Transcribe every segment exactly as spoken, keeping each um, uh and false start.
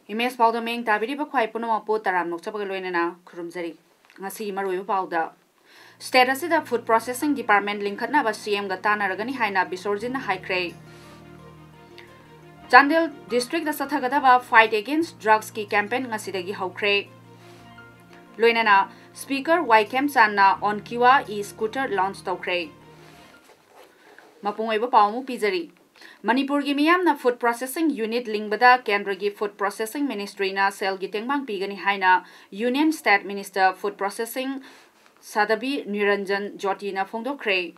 Image ꯄꯥꯎꯗ ꯃꯤꯠꯌꯦꯡ ꯇꯥꯕꯤꯔꯤꯕ ꯈ꯭ꯋꯥꯏ ꯄꯨꯝꯅꯃꯛꯄꯨ ꯇꯔꯥꯝꯅ ꯑꯣꯛꯆꯕꯒ ꯂꯣꯏꯅꯅ ꯈꯨꯔꯨꯝꯖꯔꯤ꯫ ꯉꯁꯤꯒꯤ ꯃꯔꯨꯑꯣꯏꯕ ꯄꯥꯎꯗ, state ꯑꯁꯤꯗ food processing department ꯂꯤꯡꯈꯠꯅꯕ C M ꯒ ꯇꯥꯟꯅꯔꯒꯅꯤ ꯍꯥꯏꯅ ꯕꯤꯁꯣꯔꯖꯤꯠꯅ ꯍꯥꯏꯈ꯭ꯔꯦ꯫ ꯆꯥꯟꯗꯦꯜ district ꯆꯠꯊꯒꯗꯕ Fight Against Drugs ꯀꯤ campaign ꯉꯁꯤꯗꯒꯤ ꯍꯧꯈ꯭ꯔꯦ꯫ ꯂꯣꯏꯅꯅ Speaker ꯋꯥꯏ ꯈꯦꯝꯆꯥꯟꯅ OnKiva e-scooter launch ꯇꯧꯈ꯭ꯔꯦ꯫ ꯃꯄꯨꯡ ꯑꯣꯏꯕ ꯄꯥꯎ ꯑꯃꯨꯛ ꯄꯤꯖꯔꯤ꯫ ꯃꯅꯤꯄꯨꯔꯒꯤ ꯃꯤꯌꯥꯝꯅ food processing unit ꯂꯤꯡꯕꯗ ꯀꯦꯟꯗ꯭ꯔꯒꯤ food processing ministry ꯅ ꯁꯦꯜꯒꯤ ꯇꯦꯡꯕꯥꯡ ꯄꯤꯒꯅꯤ ꯍꯥꯏꯅ Union State Minister Food Processing ꯁꯥꯗꯕꯤ ꯅꯤꯔꯟꯖꯟ ꯖꯣꯇꯤꯅ ꯐꯣꯡꯗꯣꯛꯈ꯭ꯔꯦ꯫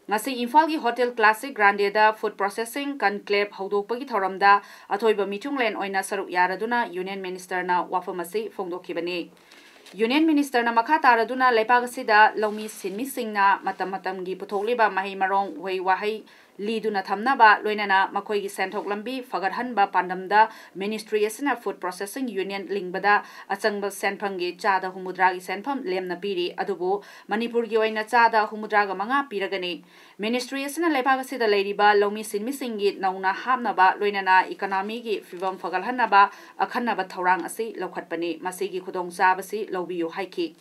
ꯉꯁꯤ ꯏꯝꯐꯥꯜꯒꯤ Hotel Classic Grande ꯗ food processing conclave ꯍꯧꯗꯣꯛꯄꯒꯤ ꯊꯧꯔꯝꯗ ꯑꯊꯣꯏꯕ ꯃꯤꯊꯨꯡꯂꯦꯟ ꯑꯣꯏꯅ ꯁꯔꯨꯛ ꯌꯥꯔꯗꯨꯅ Union Minister ꯅ ꯋꯥꯐꯝ ꯑꯁꯤ ꯐꯣꯡꯗꯣꯛꯈꯤꯕꯅꯤ꯫ Union Minister ꯅ ꯃꯈꯥ ꯇꯥꯔꯗꯨꯅ ꯂꯩꯕꯥꯛ ꯑꯁꯤꯗ ꯂꯧꯃꯤ ꯁꯤꯟꯃꯤꯁꯤꯡꯅ ꯃꯇꯝ ꯃꯇꯝꯒꯤ ꯄꯨꯊꯣꯛꯂꯤꯕ ꯃꯍꯩ ꯃꯔꯣꯡ, ꯎꯍꯩ ꯋꯥꯍꯩ ꯂꯤꯗꯨꯅ ꯊꯝꯅꯕ, ꯂꯣꯏꯅꯅ ꯃꯈꯣꯏꯒꯤ ꯁꯦꯟꯊꯣꯛ ꯂꯝꯕꯤ ꯐꯒꯠꯍꯟꯕ ꯄꯥꯟꯗꯝꯗ ministry ꯑꯁꯤꯅ food processing unit ꯂꯤꯡꯕꯗ ꯑꯆꯪꯕ ꯁꯦꯟꯐꯝꯒꯤ ꯆꯥꯗ ꯍꯨꯝꯐꯨꯇꯔꯥꯒꯤ ꯁꯦꯟꯐꯝ ꯂꯦꯝꯅ ꯄꯤꯔꯤ꯫ ꯑꯗꯨꯕꯨ ꯃꯅꯤꯄꯨꯔꯒꯤ ꯑꯣꯏꯅ ꯆꯥꯗ ꯍꯨꯝꯐꯨꯇꯔꯥꯒ ꯃꯉꯥ ꯄꯤꯔꯒꯅꯤ꯫ Ministry ꯑꯁꯤꯅ ꯂꯩꯕꯥꯛ ꯑꯁꯤꯗ ꯂꯩꯔꯤꯕ ꯂꯧꯃꯤ ꯁꯤꯟꯃꯤꯁꯤꯡꯒꯤ ꯅꯧꯅ ꯍꯥꯞꯅꯕ, ꯂꯣꯏꯅꯅ economy ꯒꯤ ꯐꯤꯕꯝ ꯐꯒꯠꯍꯟꯅꯕ ꯑꯈꯟꯅꯕ ꯊꯧꯔꯥꯡ ꯑꯁꯤ ꯂꯧꯈꯠꯄꯅꯤ꯫ ꯃꯁꯤꯒꯤ ꯈꯨꯗꯣꯡꯆꯥꯕꯁꯤ ꯂꯧꯕꯤꯌꯨ ꯍꯥꯏꯈꯤ꯫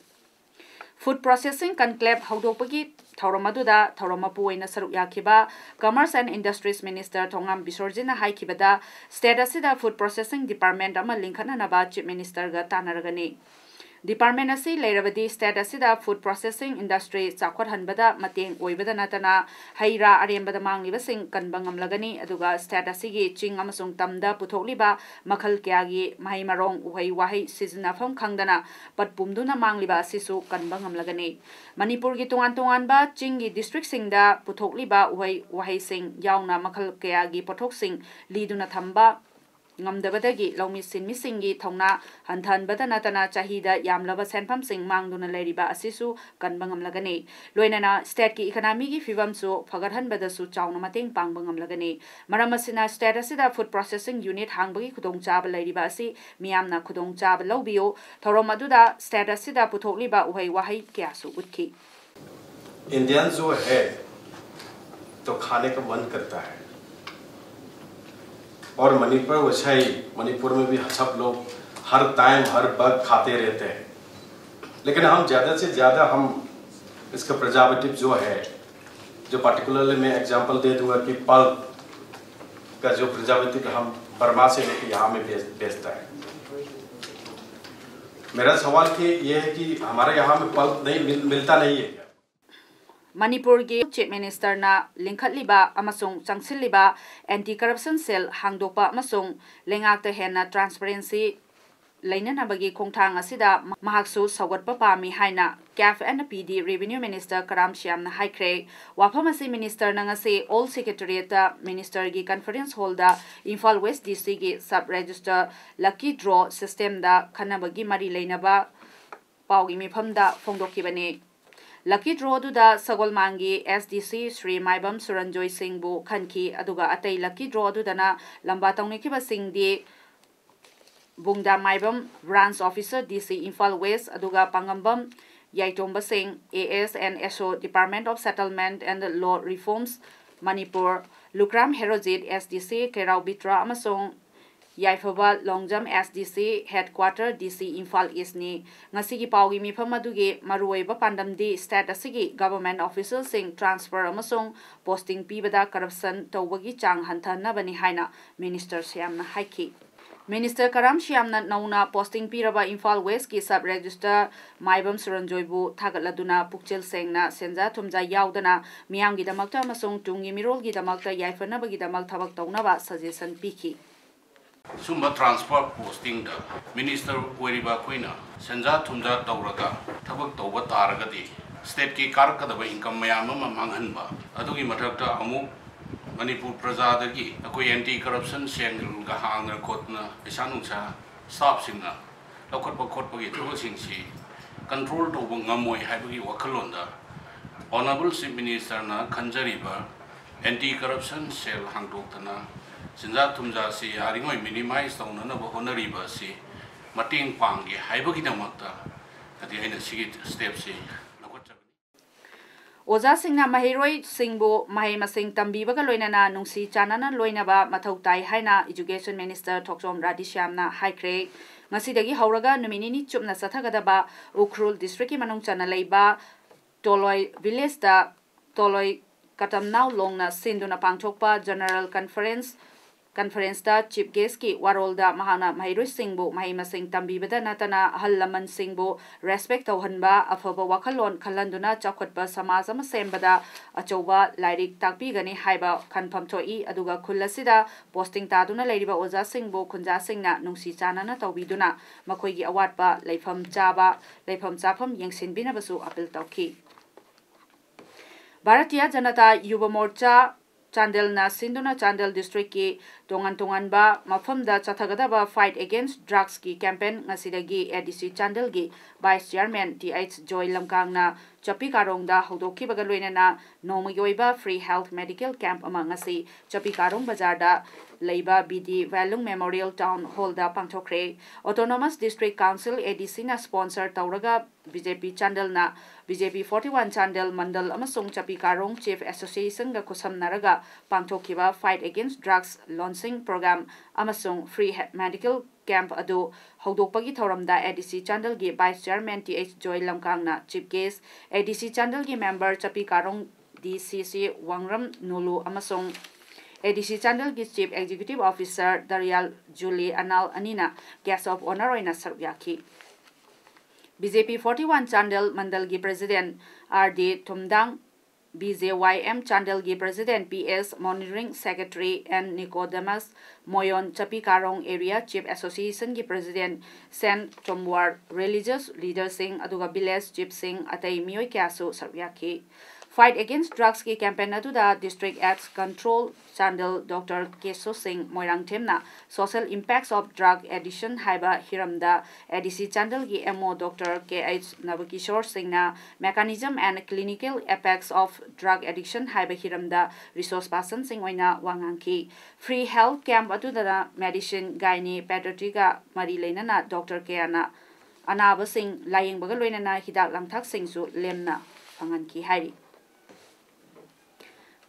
Food processing conclave ꯍꯧꯗꯣꯛꯄꯒꯤ ꯊꯧꯔꯝ ꯑꯗꯨꯗ ꯊꯧꯔꯝ ꯃꯄꯨ ꯑꯣꯏꯅ ꯁꯔꯨꯛ ꯌꯥꯈꯤꯕ Commerce and Industries Minister Thongam ꯕꯤꯁꯣꯔꯖꯤꯠꯅ ꯍꯥꯏꯈꯤꯕꯗ, state ꯑꯁꯤꯗ food processing department ꯑꯃ ꯂꯤꯡꯈꯠꯅꯅꯕ Chief Minister ꯒ ꯇꯥꯟꯅꯔꯒꯅꯤ꯫ Department ꯑꯁꯤ ꯂꯩꯔꯕꯗꯤ state ꯑꯁꯤꯗ food processing industry ꯆꯥꯎꯈꯠꯍꯟꯕꯗ ꯃꯇꯦꯡ ꯑꯣꯏꯕꯗ ꯅꯠꯇꯅ ꯍꯩ ꯔꯥ ꯑꯔꯦꯝꯕꯗ ꯃꯥꯡꯂꯤꯕꯁꯤꯡ ꯀꯟꯕ ꯉꯝꯂꯒꯅꯤ, ꯑꯗꯨꯒ state ꯑꯁꯤꯒꯤ ꯆꯤꯡ ꯑꯃꯁꯨꯡ ꯇꯝꯗ ꯄꯨꯊꯣꯛꯂꯤꯕ ꯃꯈꯜ ꯀꯌꯥꯒꯤ ꯃꯍꯩ ꯃꯔꯣꯡ, ꯎꯍꯩ ꯋꯥꯍꯩ ꯁꯤꯖꯤꯟꯅꯐꯝ ꯈꯪꯗꯅ ꯄꯠ ꯄꯨꯝꯗꯨꯅ ꯃꯥꯡꯂꯤꯕ ꯑꯁꯤꯁꯨ ꯀꯟꯕ ꯉꯝꯂꯒꯅꯤ꯫ ꯃꯅꯤꯄꯨꯔꯒꯤ ꯇꯣꯉꯥꯟ ꯇꯣꯉꯥꯟꯕ ꯆꯤꯡꯒꯤ district ꯁꯤꯡꯗ ꯄꯨꯊꯣꯛꯂꯤꯕ ꯎꯍꯩ ꯋꯥꯍꯩꯁꯤꯡ ꯌꯥꯎꯅ ꯃꯈꯜ ꯀꯌꯥꯒꯤ ꯄꯣꯠꯊꯣꯛꯁꯤꯡ ꯂꯤꯗꯨꯅ ꯊꯝꯕ, ꯉꯝꯗꯕꯗꯒꯤ ꯂꯧꯃꯤ ꯁꯤꯟꯃꯤꯁꯤꯡꯒꯤ ꯊꯧꯅꯥ ꯍꯟꯊꯍꯟꯕꯗ ꯅꯠꯇꯅ ꯆꯍꯤꯗ ꯌꯥꯝꯂꯕ ꯁꯦꯟꯐꯝꯁꯤꯡ ꯃꯥꯡꯗꯨꯅ ꯂꯩꯔꯤꯕ ꯑꯁꯤꯁꯨ ꯀꯟꯕ ꯉꯝꯂꯒꯅꯤ꯫ ꯂꯣꯏꯅꯅ stateꯀꯤ economyꯒꯤ ꯐꯤꯕꯝꯁꯨ ꯐꯒꯠꯍꯟꯕꯗꯁꯨ ꯆꯥꯎꯅ ꯃꯇꯦꯡ ꯄꯥꯡꯕ ꯉꯝꯂꯒꯅꯤ꯫ ꯃꯔꯝ ꯑꯁꯤꯅ state ꯑꯁꯤꯗ food processing unit ꯍꯥꯡꯕꯒꯤ ꯈꯨꯗꯣꯡꯆꯥꯕ ꯂꯩꯔꯤꯕ ꯑꯁꯤ ꯃꯤꯌꯥꯝꯅ ꯈꯨꯗꯣꯡꯆꯥꯕ ꯂꯧꯕꯤꯌꯨ꯫ ꯊꯧꯔꯝ ꯑꯗꯨꯗ state ꯑꯁꯤꯗ ꯄꯨꯊꯣꯛꯂꯤꯕ ꯎꯍꯩ ꯋꯥꯍꯩ ꯀꯌꯥꯁꯨ ꯎꯠꯈꯤ꯫ इंडियन जो है तो खाने का मन करता है। और मणिपुर वैसा ही, मणिपुर में भी सब लोग हर टाइम हर वक्त खाते रहते हैं। लेकिन हम ज़्यादा से ज़्यादा हम इसका प्रिजर्वेटिव जो है, जो पर्टिकुलरली मैं एग्जांपल दे दूंगा कि पल्प का जो प्रिजर्वेटिव हम बर्मा से लेके यहाँ में बेच बेचता है। मेरा सवाल कि ये है कि हमारे यहाँ में पल्प नहीं मिल, मिलता नहीं है क्या? ꯃꯅꯤꯄꯨꯔꯒꯤ Chief Ministerꯅ ꯂꯤꯡꯈꯠꯂꯤꯕ ꯑꯃꯁꯨꯡ ꯆꯪꯁꯤꯜꯂꯤꯕ Anti Corruption Cell ꯍꯥꯡꯗꯣꯛꯄ ꯑꯃꯁꯨꯡ ꯂꯩꯉꯥꯛꯇ ꯍꯦꯟꯅ transparency ꯂꯩꯅꯅꯕꯒꯤ ꯈꯣꯡꯊꯥꯡ ꯑꯁꯤꯗ ꯃꯍꯥꯛꯁꯨ ꯁꯧꯒꯠꯄ ꯄꯥꯝꯃꯤ ꯍꯥꯏꯅ CAF and PD Revenue Minister ꯀꯔꯥꯝ ꯁ꯭ꯌꯥꯝꯅ ꯍꯥꯏꯈ꯭ꯔꯦ꯫ ꯋꯥꯐꯝ ꯑꯁꯤ ministerꯅ ꯉꯁꯤ Old Secretariatꯇ ministerꯒꯤ conference hallꯗ Imphal West DCꯒꯤ sub register lucky draw systemꯗ ꯈꯟꯅꯕꯒꯤ ꯃꯔꯤ ꯂꯩꯅꯕ ꯄꯥꯎꯒꯤ ꯃꯤꯐꯝꯗ ꯐꯣꯡꯗꯣꯛꯈꯤꯕꯅꯤ꯫ Lucky draw ꯑꯗꯨꯗ ꯁꯒꯣꯜꯃꯥꯡꯒꯤ SDC ꯁ꯭ꯔꯤ ꯃꯥꯏꯕꯝ ꯁꯨꯔꯟꯖꯣꯏ ꯁꯤꯡꯕꯨ ꯈꯟꯈꯤ, ꯑꯗꯨꯒ ꯑꯇꯩ lucky draw ꯑꯗꯨꯗꯅ ꯂꯝꯕꯥ ꯇꯧꯅꯈꯤꯕꯁꯤꯡꯗꯤ ꯕꯨꯡꯗꯥ ꯃꯥꯏꯕꯝ, Branch Officer DC Imphal West, ꯑꯗꯨꯒ ꯄꯥꯉꯝꯕꯝ ꯌꯥꯏꯇꯣꯝꯕ ꯁꯤꯡ, AS and SO, Department of Settlement and Law Reforms, Manipur, Lukram Herojit, SDC ꯀꯩꯔꯥꯎ ꯕꯤꯇ꯭ꯔ, ꯑꯃꯁꯨꯡ ꯌꯥꯏꯐꯕ Longjam, SDC Headquarter, DC Imphal Eastꯅꯤ꯫ ꯉꯁꯤꯒꯤ ꯄꯥꯎꯒꯤ ꯃꯤꯐꯝ ꯑꯗꯨꯒꯤ ꯃꯔꯨꯑꯣꯏꯕ ꯄꯥꯟꯗꯝꯗꯤ state ꯑꯁꯤꯒꯤ government officialꯁꯤꯡ transfer ꯑꯃꯁꯨꯡ posting ꯄꯤꯕꯗ corruption ꯇꯧꯕꯒꯤ ꯆꯥꯡ ꯍꯟꯊꯍꯟꯅꯕꯅꯤ ꯍꯥꯏꯅ minister ꯁ꯭ꯌꯥꯝꯅ ꯍꯥꯏꯈꯤ꯫ Minister ꯀꯔꯥꯝ ꯁ꯭ꯌꯥꯝꯅ ꯅꯧꯅ posting ꯄꯤꯔꯕ Imphal Westꯀꯤ sub register ꯃꯥꯏꯕꯝ ꯁꯨꯔꯟꯖꯣꯏꯕꯨ ꯊꯥꯒꯠꯂꯗꯨꯅ ꯄꯨꯛꯆꯦꯜ ꯁꯦꯡꯅ ꯁꯦꯟꯖꯥ ꯊꯨꯝꯖꯥ ꯌꯥꯎꯗꯅ ꯃꯤꯌꯥꯝꯒꯤꯗꯃꯛꯇ ꯑꯃꯁꯨꯡ ꯇꯨꯡꯒꯤ ꯃꯤꯔꯣꯜꯒꯤꯗꯃꯛꯇ ꯌꯥꯏꯐꯅꯕꯒꯤꯗꯃꯛ ꯊꯕꯛ ꯇꯧꯅꯕ suggestion ꯄꯤꯈꯤ꯫ ꯁꯨꯝꯕ transfer postingꯗ minister ꯑꯣꯏꯔꯤꯕ ꯑꯩꯈꯣꯏꯅ ꯁꯦꯟꯖꯥ ꯊꯨꯝꯖꯥ ꯇꯧꯔꯒ ꯊꯕꯛ ꯇꯧꯕ ꯇꯥꯔꯒꯗꯤ stateꯀꯤ ꯀꯥꯔꯛꯀꯗꯕ income ꯃꯌꯥꯝ ꯑꯃ ꯃꯥꯡꯍꯟꯕ, ꯑꯗꯨꯒꯤ ꯃꯊꯛꯇ ꯑꯃꯨꯛ ꯃꯅꯤꯄꯨꯔ ꯄ꯭ꯔꯖꯥꯗꯒꯤ ꯑꯩꯈꯣꯏ ꯑꯦꯟꯇꯤ ꯀꯔꯞꯁꯟ ꯁꯦꯜꯒ ꯍꯥꯡꯗꯅ ꯈꯣꯠꯇꯅ ꯄꯩꯁꯥ ꯅꯨꯡꯁꯥ ꯁ꯭ꯇꯥꯐꯁꯤꯡꯅ ꯂꯧꯈꯠꯄ ꯈꯣꯠꯄꯒꯤ ꯊꯕꯛꯁꯤꯡꯁꯤ ꯀꯟꯇ꯭ꯔꯣꯜ ꯇꯧꯕ ꯉꯝꯃꯣꯏ ꯍꯥꯏꯕꯒꯤ ꯋꯥꯈꯜꯂꯣꯟꯗ ꯑꯣꯅꯔꯦꯕꯜ ꯆꯤꯐ ꯃꯤꯅꯤꯁꯇꯔꯅ ꯈꯟꯖꯔꯤꯕ ꯑꯦꯟꯇꯤ ꯀꯔꯞꯁꯟ ꯁꯦꯜ ꯍꯥꯡꯗꯣꯛꯇꯅ ꯆꯤꯟꯖꯥꯛ ꯊꯨꯝꯖꯥꯛꯁꯤ ꯌꯥꯔꯤꯉꯩ ꯃꯤꯅꯤꯃꯥꯏꯁ ꯇꯧꯅꯅꯕ ꯍꯣꯠꯅꯔꯤꯕ ꯑꯁꯤ ꯃꯇꯦꯡ ꯄꯥꯡꯒꯦ ꯍꯥꯏꯕꯒꯤꯗꯃꯛꯇ ꯍꯥꯏꯗꯤ ꯑꯩꯅ ꯁꯤꯒꯤ ꯁ꯭ꯇꯦꯞꯁꯤ ꯂꯧꯈꯠꯆꯕꯅꯤ꯫ ꯑꯣꯖꯥꯁꯤꯡꯅ ꯃꯍꯩꯔꯣꯏꯁꯤꯡꯕꯨ ꯃꯍꯩ ꯃꯁꯤꯡ ꯇꯝꯕꯤꯕꯒ ꯂꯣꯏꯅꯅ ꯅꯨꯡꯁꯤ ꯆꯥꯟꯅꯅ ꯂꯣꯏꯅꯕ ꯃꯊꯧ ꯇꯥꯏ ꯍꯥꯏꯅ ꯏꯖꯨꯀꯦꯁꯟ ꯃꯤꯅꯤꯁꯇꯔ ꯊꯣꯛꯆꯣꯝ ꯔꯥꯙꯦꯁ꯭ꯌꯥꯝꯅ ꯍꯥꯏꯈ꯭ꯔꯦ꯫ ꯉꯁꯤꯗꯒꯤ ꯍꯧꯔꯒ ꯅꯨꯃꯤꯠ ꯅꯤꯅꯤ ꯆꯨꯞꯅ ꯆꯠꯊꯒꯗꯕ ꯎꯈ꯭ꯔꯨꯜ ꯗꯤꯁꯇ꯭ꯔꯤꯛꯀꯤ ꯃꯅꯨꯡ ꯆꯟꯅ ꯂꯩꯕ ꯇꯣꯂꯣꯏ ꯚꯤꯂꯦꯖꯇ ꯇꯣꯂꯣꯏ ꯀꯇꯝꯅꯥꯎ ꯂꯣꯡꯅ ꯁꯤꯟꯗꯨꯅ ꯄꯥꯡꯊꯣꯛꯄ ꯖꯦꯅꯔꯦꯜ ꯀꯟꯐꯔꯦꯟꯁ ꯀꯟꯐꯔꯦꯟꯁꯇ ꯆꯤꯐ ꯒꯦꯁꯀꯤ ꯋꯥꯔꯣꯜꯗ ꯃꯍꯥꯛꯅ ꯃꯍꯩꯔꯣꯏꯁꯤꯡꯕꯨ ꯃꯍꯩ ꯃꯁꯤꯡ ꯇꯝꯕꯤꯕꯗ ꯅꯠꯇꯅ ꯑꯍꯜ ꯂꯃꯟꯁꯤꯡꯕꯨ ꯔꯦꯁꯄꯦꯛ ꯇꯧꯍꯟꯕ, ꯑꯐꯕ ꯋꯥꯈꯜꯂꯣꯟ ꯈꯜꯍꯟꯗꯨꯅ ꯆꯥꯎꯈꯠꯄ ꯁꯃꯥꯖ ꯑꯃ ꯁꯦꯝꯕꯗ ꯑꯆꯧꯕ ꯂꯥꯏꯔꯤꯛ ꯇꯥꯛꯄꯤꯒꯅꯤ ꯍꯥꯏꯕ ꯈꯟꯐꯝ ꯊꯣꯛꯏ꯫ ꯑꯗꯨꯒ ꯈꯨꯜ ꯑꯁꯤꯗ ꯄꯣꯁꯇꯤꯡ ꯇꯥꯗꯨꯅ ꯂꯩꯔꯤꯕ ꯑꯣꯖꯥꯁꯤꯡꯕꯨ ꯈꯨꯟꯖꯥꯁꯤꯡꯅ ꯅꯨꯡꯁꯤ ꯆꯥꯟꯅꯅ ꯇꯧꯕꯤꯗꯨꯅ ꯃꯈꯣꯏꯒꯤ ꯑꯋꯥꯠꯄ ꯂꯩꯐꯝ ꯆꯥꯕ, ꯂꯩꯐꯝ ꯆꯥꯐꯝ ꯌꯦꯡꯁꯤꯟꯕꯤꯅꯕꯁꯨ ꯑꯄꯤꯜ ꯇꯧꯈꯤ꯫ ꯚꯥꯔꯇꯤꯌ ꯖꯅꯇꯥ ꯌꯨꯕ ꯃꯣꯔꯆꯥ ꯆꯥꯟꯗꯦꯜꯅ ꯁꯤꯟꯗꯨꯅ ꯆꯥꯟꯗꯦꯜ ꯗꯤꯁꯇ꯭ꯔꯤꯛꯀꯤ ꯇꯣꯉꯥꯟ ꯇꯣꯉꯥꯟꯕ ꯃꯐꯝꯗ ꯆꯠꯊꯒꯗꯕ Fight Against Drugsꯀꯤ campaign ꯉꯁꯤꯗꯒꯤ ꯑꯦ ꯗꯤ ꯁꯤ ꯆꯥꯟꯗꯦꯜꯒꯤ ꯚꯥꯏꯁ ꯆꯤꯌꯥꯔꯃꯦꯟ ꯇꯤ ꯑꯩꯆ ꯖꯣꯏ ꯂꯝꯀꯥꯡꯅ ꯆꯞꯄꯤ ꯀꯥꯔꯣꯡꯗ ꯍꯧꯗꯣꯛꯈꯤꯕꯒ ꯂꯣꯏꯅꯅ ꯅꯣꯡꯃꯒꯤ ꯑꯣꯏꯕ free health medical camp ꯑꯃ ꯉꯁꯤ ꯆꯞꯄꯤ ꯀꯥꯔꯣꯡ ꯕꯖꯥꯔꯗ ꯂꯩꯕ ꯕꯤ ꯗꯤ ꯋꯦꯂꯨꯡ ꯃꯦꯃꯣꯔꯤꯌꯦꯜ ꯇꯥꯎꯟ ꯍꯣꯜꯗ ꯄꯥꯡꯊꯣꯛꯈ꯭ꯔꯦ꯫ Autonomous District Council, ꯑꯦ ꯗꯤ ꯁꯤꯅ sponsor ꯇꯧꯔꯒ ꯕꯤ ꯖꯦ ꯄꯤ ꯆꯥꯟꯗꯦꯜꯅ B J P forty one Chandel ꯃꯟꯗꯜ ꯑꯃꯁꯨꯡ ꯆꯞꯄꯤ ꯀꯥꯔꯣꯡ Chief Associationꯒ ꯈꯨꯠꯁꯝꯅꯔꯒ ꯄꯥꯡꯊꯣꯛꯈꯤꯕ Fight Against Drugs launching program ꯑꯃꯁꯨꯡ free medical camp ꯑꯗꯨ ꯍꯧꯗꯣꯛꯄꯒꯤ ꯊꯧꯔꯝꯗ ꯑꯦ ꯗꯤ ꯁꯤ ꯆꯥꯟꯗꯦꯜꯒꯤ ꯚꯥꯏꯁ ꯆꯤꯌꯥꯔꯃꯦꯟ ꯇꯤ ꯑꯩꯆ ꯖꯣꯏ ꯂꯝꯀꯥꯡꯅ ꯆꯤꯐ ꯒꯦꯁ, ꯑꯦ D C ꯆꯥꯟꯗꯦꯜꯒꯤ ꯃꯦꯝꯕꯔ ꯆꯞꯄꯤ ꯀꯥꯔꯣꯡ ꯗꯤ ꯁꯤ ꯁꯤ ꯋꯥꯡꯔꯝ ꯅꯨꯂꯨ ꯑꯃꯁꯨꯡ ꯑꯦ ꯗꯤ ꯁꯤ ꯆꯥꯟꯗꯦꯜꯒꯤ chief executive officer Daryal Juli Anal ꯑꯅꯤꯅ guest of honour ꯑꯣꯏꯅ ꯁꯔꯨꯛ ꯌꯥꯈꯤ꯫ B J P forty one Chandel ꯃꯟꯗꯜꯒꯤ president R D Thumdang, B J Y M ꯆꯥꯟꯗꯦꯜꯒꯤ president P S, monitoring secretary N Nicodemus, Moyon Chappi Karong area chief ꯑꯦꯁꯣꯁꯤꯌꯦꯁꯟꯒꯤ ꯄ꯭ꯔꯦꯁꯤꯗꯦꯟꯠ ꯁꯦꯟ ꯇꯣꯝꯋꯥꯔ, ꯔꯤꯂꯤꯖꯁ ꯂꯤꯗꯔꯁꯤꯡ ꯑꯗꯨꯒ village ꯆꯤꯐꯁꯤꯡ ꯑꯇꯩ ꯃꯤꯑꯣꯏ ꯀꯌꯥꯁꯨ ꯁꯔꯨꯛ ꯌꯥꯈꯤ꯫ Fight Against Drugsꯀꯤ campaign ꯑꯗꯨꯗ District AIDS Control Chandel Doctor Keso Singh Moirangthemꯅ Social Impacts of Drug Addiction ꯍꯥꯏꯕ ꯍꯤꯔꯝꯗ A D C Chandelꯒꯤ M O Doctor K H Nabakishore Singhꯅ Mechanism and Clinical Effects of Drug Addiction ꯍꯥꯏꯕ ꯍꯤꯔꯝꯗ resource personꯁꯤꯡ ꯑꯣꯏꯅ ꯋꯥ ꯉꯥꯡꯈꯤ꯫ Free health camp ꯑꯗꯨꯗ medicine, gynae, pediatricꯒ ꯃꯔꯤ ꯂꯩꯅꯅ doctor ꯀꯌꯥꯅ ꯑꯅꯥꯕꯁꯤꯡ ꯂꯥꯌꯦꯡꯕꯒ ꯂꯣꯏꯅꯅ ꯍꯤꯗꯥꯛ ꯂꯥꯡꯊꯛꯁꯤꯡꯁꯨ ꯂꯦꯝꯅ ꯐꯪꯍꯟꯈꯤ ꯍꯥꯏꯔꯤ꯫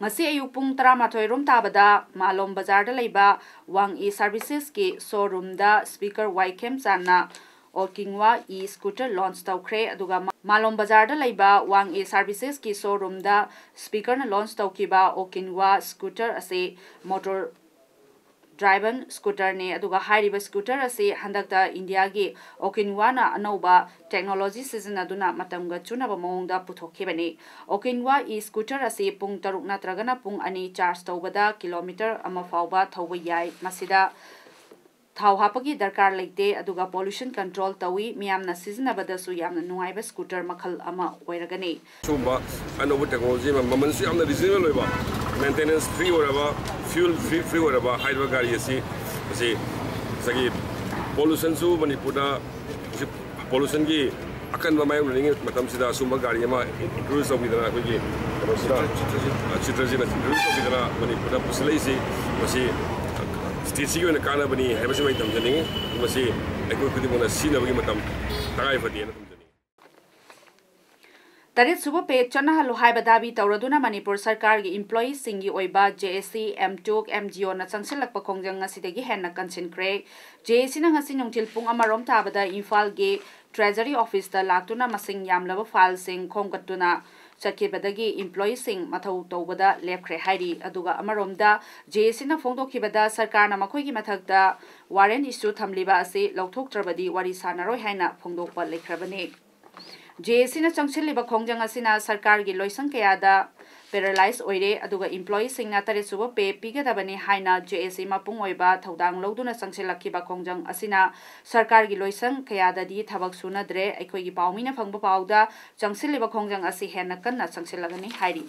ꯉꯁꯤ ꯑꯌꯨꯛ ꯄꯨꯡ ꯇꯔꯥꯃꯥꯊꯣꯏ ꯔꯣꯝ ꯇꯥꯕꯗ ꯃꯥꯂꯣꯝ ꯕꯖꯥꯔꯗ ꯂꯩꯕ ꯋꯥꯡ ꯏ ꯁꯥꯔꯚꯤꯁꯦꯁꯀꯤ ꯁꯣꯔꯨꯝꯗ ꯁ꯭ꯄꯤꯀꯔ ꯋꯥꯏ ꯈꯦꯝꯆꯥꯟꯅ ꯑꯣꯀꯤꯟꯋꯥ ꯏ ꯁ꯭ꯀꯨꯇꯔ ꯂꯣꯟꯆ ꯇꯧꯈ꯭ꯔꯦ꯫ ꯑꯗꯨꯒ ꯃꯥꯂꯣꯝ ꯕꯖꯥꯔꯗ ꯂꯩꯕ ꯋꯥꯡ ꯏ ꯁꯥꯔꯚꯤꯁꯦꯁꯀꯤ ꯁꯣꯔꯨꯝꯗ ꯁ꯭ꯄꯤꯀꯔꯅ ꯂꯣꯟꯆ ꯇꯧꯈꯤꯕ ꯑꯣꯀꯤꯟꯋꯥ ꯁ꯭ꯀꯨꯇꯔ ꯑꯁꯤ ꯃꯣꯇꯣꯔ ꯗ꯭ꯔꯥꯏꯚꯟ ꯁ꯭ꯀꯨꯇꯔꯅꯤ꯫ ꯑꯗꯨꯒ ꯍꯥꯏꯔꯤꯕ ꯁ꯭ꯀꯨꯇꯔ ꯑꯁꯤ ꯍꯟꯗꯛꯇ ꯏꯟꯗꯤꯌꯥꯒꯤ ꯑꯣꯀꯤꯟꯋꯥꯅ ꯑꯅꯧꯕ ꯇꯦꯛꯅꯣꯂꯣꯖꯤ ꯁꯤꯖꯤꯟꯅꯗꯨꯅ ꯃꯇꯝꯒ ꯆꯨꯅꯕ ꯃꯑꯣꯡꯗ ꯄꯨꯊꯣꯛꯈꯤꯕꯅꯤ꯫ ꯑꯣꯀꯤꯟꯋꯥ ꯏ ꯁ꯭ꯀꯨꯇꯔ ꯑꯁꯤ ꯄꯨꯡ ꯇꯔꯨꯛ ꯅꯠꯇ꯭ꯔꯒꯅ ꯄꯨꯡ ꯑꯅꯤ ꯆꯥꯔꯖ ꯇꯧꯕꯗ ꯀꯤꯂꯣꯃꯤꯇꯔ ꯑꯃ ꯐꯥꯎꯕ ꯊꯧꯕ ꯌꯥꯏ꯫ ꯃꯁꯤꯗ ꯊꯥꯎ ꯍꯥꯞꯄꯒꯤ ꯗꯔꯀꯥꯔ ꯂꯩꯇꯦ, ꯑꯗꯨꯒ pollution control ꯇꯧꯏ꯫ ꯃꯤꯌꯥꯝꯅ ꯁꯤꯖꯤꯟꯅꯕꯗꯁꯨ ꯌꯥꯝꯅ ꯅꯨꯡꯉꯥꯏꯕ ꯁ꯭ꯀꯨꯇꯔ ꯃꯈꯜ ꯑꯃ ꯑꯣꯏꯔꯒꯅꯤ꯫ ꯁꯤꯒꯨꯝꯕ ꯑꯅꯧꯕ ꯇꯦꯛꯅꯣꯂꯣꯖꯤ ꯑꯃ, ꯃꯃꯜꯁꯨ ꯌꯥꯝꯅ ꯔꯤꯖꯅꯦꯕꯜ ꯑꯣꯏꯕ, ꯃꯦꯟꯇꯦꯅꯦꯟꯁ ꯐ꯭ꯔꯤ ꯑꯣꯏꯔꯕ, ꯐ꯭ꯌꯨꯜ ꯐ꯭ꯔꯤ, ꯐ꯭ꯔꯤ ꯑꯣꯏꯔꯕ ꯍꯥꯏꯔꯤꯕ ꯒꯥꯔꯤ ꯑꯁꯤ, ꯑꯁꯤ ꯉꯁꯥꯏꯒꯤ ꯄꯣꯂꯨꯁꯟꯁꯨ ꯃꯅꯤꯄꯨꯔꯗ ꯍꯧꯖꯤꯛ ꯄꯣꯂꯨꯁꯟꯒꯤ ꯑꯀꯟꯕ ꯃꯥꯌꯣꯛꯅꯔꯤꯉꯩ ꯃꯇꯝꯁꯤꯗ ꯑꯁꯨꯝꯕ ꯒꯥꯔꯤ ꯑꯃ ꯏꯟꯇ꯭ꯔꯣꯗ꯭ꯌꯨꯁ ꯇꯧꯕꯤꯗꯅ ꯑꯩꯈꯣꯏꯒꯤ ꯀꯩꯅꯣꯁꯤꯗ, ꯆꯤꯇ꯭ꯔꯖꯤꯠ, ꯑ, ꯆꯤꯇ꯭ꯔꯖꯤꯠꯅ ꯏꯟꯇ꯭ꯔꯣꯗ꯭ꯌꯨꯁ ꯇꯧꯕꯤꯗꯅ ꯃꯅꯤꯄꯨꯔꯗ ꯄꯨꯁꯤꯜꯂꯛꯏꯁꯤ, ꯃꯁꯤ ꯁ꯭ꯇꯦꯠꯁꯤꯒꯤ ꯑꯣꯏꯅ ꯀꯥꯟꯅꯕꯅꯤ ꯍꯥꯏꯕꯁꯤꯃ ꯑꯩ ꯊꯝꯖꯅꯤꯡꯉꯤ꯫ ꯃꯁꯤ ꯑꯩꯈꯣꯏ ꯈꯨꯗꯤꯡꯃꯛꯅ ꯁꯤꯖꯤꯟꯅꯕꯒꯤ ꯃꯇꯝ ꯇꯉꯥꯏ ꯐꯗꯦꯅ ꯊꯝꯖꯅꯤꯡꯉꯤ꯫ ꯇꯔꯦꯠ ꯁꯨꯕ ꯄꯦ ꯆꯠꯅꯍꯜꯂꯨ ꯍꯥꯏꯕ ꯗꯥꯕꯤ ꯇꯧꯔꯗꯨꯅ ꯃꯅꯤꯄꯨꯔ ꯁꯔꯀꯥꯔꯒꯤ employeeꯁꯤꯡꯒꯤ ꯑꯣꯏꯕ J A C, M T O C, M G Oꯅ ꯆꯪꯁꯤꯜꯂꯛꯄ ꯈꯣꯡꯖꯪ ꯉꯁꯤꯗꯒꯤ ꯍꯦꯟꯅ ꯀꯟꯁꯤꯟꯈ꯭ꯔꯦ꯫ J A Cꯅ ꯉꯁꯤ ꯅꯨꯡꯊꯤꯜ ꯄꯨꯡ ꯑꯃ ꯔꯣꯝ ꯇꯥꯕꯗ ꯏꯝꯐꯥꯜꯒꯤ Treasury Officeꯇ ꯂꯥꯛꯇꯨꯅ ꯃꯁꯤꯡ ꯌꯥꯝꯂꯕ fileꯁꯤꯡ ꯈꯣꯝꯒꯠꯇꯨꯅ ꯆꯠꯈꯤꯕꯗꯒꯤ employeeꯁꯤꯡ ꯃꯊꯧ ꯇꯧꯕꯗ ꯂꯦꯞꯈ꯭ꯔꯦ ꯍꯥꯏꯔꯤ꯫ ꯑꯗꯨꯒ ꯑꯃꯔꯣꯝꯗ J A Cꯅ ꯐꯣꯡꯗꯣꯛꯈꯤꯕꯗ ꯁꯔꯀꯥꯔꯅ ꯃꯈꯣꯏꯒꯤ ꯃꯊꯛꯇ warrant issue ꯊꯝꯂꯤꯕ ꯑꯁꯤ ꯂꯧꯊꯣꯛꯇ꯭ꯔꯕꯗꯤ ꯋꯥꯔꯤ ꯁꯥꯟꯅꯔꯣꯏ ꯍꯥꯏꯅ ꯐꯣꯡꯗꯣꯛꯄ ꯂꯩꯈ꯭ꯔꯕꯅꯤ꯫ J A Cꯅ ꯆꯪꯁꯤꯜꯂꯤꯕ ꯈꯣꯡꯖꯪ ꯑꯁꯤꯅ ꯁꯔꯀꯥꯔꯒꯤ ꯂꯣꯏꯁꯪ ꯀꯌꯥꯗ ꯄꯦꯔꯥꯂꯥꯏꯁ ꯑꯣꯏꯔꯦ, ꯑꯗꯨꯒ ꯏꯝꯄ꯭ꯂꯣꯌꯤꯁꯤꯡꯅ ꯇꯔꯦꯠ ꯁꯨꯕ ꯄꯦ ꯄꯤꯒꯗꯕꯅꯤ ꯍꯥꯏꯅ ꯖꯦ ꯑꯦ ꯁꯤ ꯃꯄꯨꯡ ꯑꯣꯏꯕ ꯊꯧꯗꯥꯡ ꯂꯧꯗꯨꯅ ꯆꯪꯁꯤꯜꯂꯛꯈꯤꯕ ꯈꯣꯡꯖꯪ ꯑꯁꯤꯅ ꯁꯔꯀꯥꯔꯒꯤ ꯂꯣꯏꯁꯪ ꯀꯌꯥꯗꯗꯤ ꯊꯕꯛ ꯁꯨꯅꯗ꯭ꯔꯦ꯫ ꯑꯩꯈꯣꯏꯒꯤ ꯄꯥꯎꯃꯤꯅ ꯐꯪꯕ ꯄꯥꯎꯗ ꯆꯪꯁꯤꯜꯂꯤꯕ ꯈꯣꯡꯖꯪ ꯑꯁꯤ ꯍꯦꯟꯅ ꯀꯟꯅ ꯆꯪꯁꯤꯜꯂꯒꯅꯤ ꯍꯥꯏꯔꯤ꯫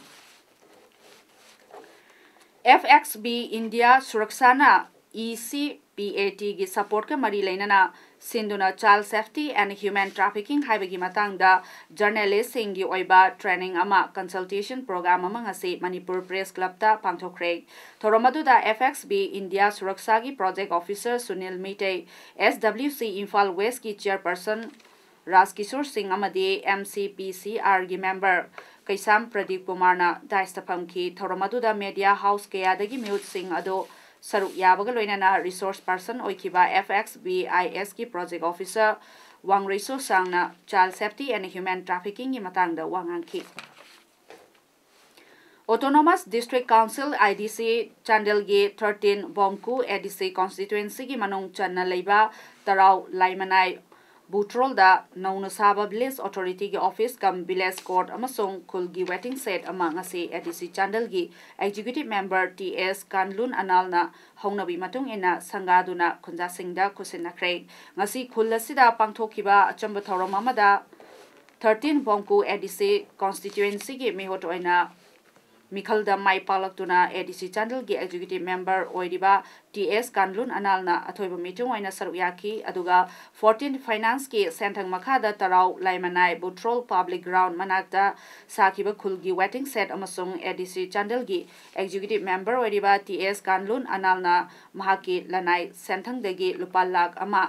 F X B India ꯁꯨꯔꯛꯁꯥꯅ E ꯁꯤ ꯄꯤ ꯑꯦ ꯇꯤꯒꯤ ꯁꯄꯣꯔꯠꯀ ꯃꯔꯤ ꯂꯩꯅꯅ ꯁꯤꯟꯗꯨꯅ Child Safety and Human Trafficking ꯍꯥꯏꯕꯒꯤ ꯃꯇꯥꯡꯗ ꯖꯔꯅꯦꯂꯤꯁꯁꯤꯡꯒꯤ ꯑꯣꯏꯕ ꯇ꯭ꯔꯦꯅꯤꯡ ꯑꯃ, ꯀꯟꯁꯜꯇꯦꯁꯟ ꯄ꯭ꯔꯣꯒ꯭ꯔꯥꯝ ꯑꯃ ꯉꯁꯤ ꯃꯅꯤꯄꯨꯔ ꯄ꯭ꯔꯦꯁ ꯀ꯭ꯂꯕꯇ ꯄꯥꯡꯊꯣꯛꯈ꯭ꯔꯦ꯫ ꯊꯧꯔꯝ ꯑꯗꯨꯗ ꯑꯦꯐ ꯑꯦꯛꯁ ꯕꯤ ꯏꯟꯗꯤꯌꯥ ꯁꯨꯔꯛꯁꯥꯒꯤ project officer Sunil Meitei, S W C Imphal ꯋꯦꯁꯀꯤ ꯆꯤꯌꯔꯄꯔꯁꯟ ꯔꯥꯖꯀꯤꯁꯣꯔ ꯁꯤꯡ ꯑꯃꯗꯤ ꯑꯦꯝ ꯁꯤ ꯄꯤ ꯁꯤ ꯑꯥꯔꯒꯤ ꯃꯦꯝꯕꯔ ꯀꯩꯁꯥꯝ ꯄ꯭ꯔꯗꯤꯞ ꯀꯨꯃꯥꯔꯅ ꯗꯥꯏꯁꯇ ꯐꯝꯈꯤ꯫ ꯊꯧꯔꯝ ꯑꯗꯨꯗ ꯃꯦꯗꯤꯌꯥ ꯍꯥꯎꯁ ꯀꯌꯥꯗꯒꯤ ꯃꯤꯍꯨꯠꯁꯤꯡ ꯑꯗꯨ ꯁꯔꯨꯛ ꯌꯥꯕꯒ ꯂꯣꯏꯅꯅ ꯔꯤꯁꯣꯔꯁ ꯄꯔꯁꯟ ꯑꯣꯏꯈꯤꯕ ꯑꯦꯐ ꯑꯦꯛꯁ ꯕꯤ ꯑꯥꯏ ꯑꯦꯁꯀꯤ ꯄ꯭ꯔꯣꯖꯦꯛ ꯑꯣꯐꯤꯁꯔ ꯋꯥꯡꯔꯩꯁꯣ ꯁꯥꯡꯅ Child Safety and Human Traffickingꯒꯤ ꯃꯇꯥꯡꯗ ꯋꯥ ꯉꯥꯡꯈꯤ꯫ Autonomous District Council, I D C, ꯆꯥꯟꯗꯦꯜꯒꯤ thirteen ꯕꯣꯡꯀꯨ ꯑꯦ ꯗꯤ ꯁꯤ constituencyꯒꯤ ꯃꯅꯨꯡ ꯆꯟꯅ ꯂꯩꯕ ꯇꯔꯥꯎ ꯂꯥꯏꯃꯅꯥꯏ ꯕꯨꯇ꯭ꯔꯣꯜꯗ ꯅꯧꯅ ꯁꯥꯕ Village Authorityꯒꯤ office cum village court ꯑꯃꯁꯨꯡ ꯈꯨꯜꯒꯤ waiting shed ꯑꯃ ꯉꯁꯤ ꯑꯦ ꯗꯤ ꯁꯤ ꯆꯥꯟꯗꯦꯜꯒꯤ executive member ꯇꯤ ꯑꯦꯁ ꯀꯥꯟꯂꯨꯟ ꯑꯅꯥꯜꯅ ꯍꯧꯅꯕꯤ ꯃꯇꯨꯡ ꯏꯟꯅ ꯁꯪꯒꯥꯗꯨꯅ ꯈꯨꯟꯖꯥꯁꯤꯡꯗ ꯈꯨꯠꯁꯤꯟꯅꯈ꯭ꯔꯦ꯫ ꯉꯁꯤ ꯈꯨꯜ ꯑꯁꯤꯗ ꯄꯥꯡꯊꯣꯛꯈꯤꯕ ꯑꯆꯝꯕ ꯊꯧꯔꯝ ꯑꯃꯗ thirteen ꯕꯣꯡꯀꯨ ꯑꯦ ꯗꯤ ꯁꯤ constituencyꯒꯤ ꯃꯤꯍꯨꯠ ꯑꯣꯏꯅ ꯃꯤꯈꯜꯗ ꯃꯥꯏ ꯄꯥꯛꯂꯛꯇꯨꯅ ꯑꯦ ꯗꯤ ꯁꯤ ꯆꯥꯟꯗꯦꯜꯒꯤ executive member ꯑꯣꯏꯔꯤꯕ ꯇꯤ ꯑꯦꯁ ꯀꯥꯟꯂꯨꯟ ꯑꯅꯥꯜꯅ ꯑꯊꯣꯏꯕ ꯃꯤꯇꯨꯡ ꯑꯣꯏꯅ ꯁꯔꯨꯛ ꯌꯥꯈꯤ꯫ ꯑꯗꯨꯒ fourteen Financeꯀꯤ ꯁꯦꯟꯊꯪ ꯃꯈꯥꯗ ꯇꯔꯥꯎ ꯂꯥꯏꯃꯅꯥꯏ ꯕꯨꯇ꯭ꯔꯣꯜ public ground ꯃꯅꯥꯛꯇ ꯁꯥꯈꯤꯕ ꯈꯨꯜꯒꯤ waiting shed ꯑꯃꯁꯨꯡ ꯑꯦ ꯗꯤ ꯁꯤ ꯆꯥꯟꯗꯦꯜꯒꯤ executive member ꯑꯣꯏꯔꯤꯕ ꯇꯤ ꯑꯦꯁ ꯀꯥꯟꯂꯨꯟ ꯑꯅꯥꯜꯅ ꯃꯍꯥꯛꯀꯤ ꯂꯅꯥꯏ ꯁꯦꯟꯊꯪꯗꯒꯤ ꯂꯨꯄꯥ ꯂꯥꯈ ꯑꯃ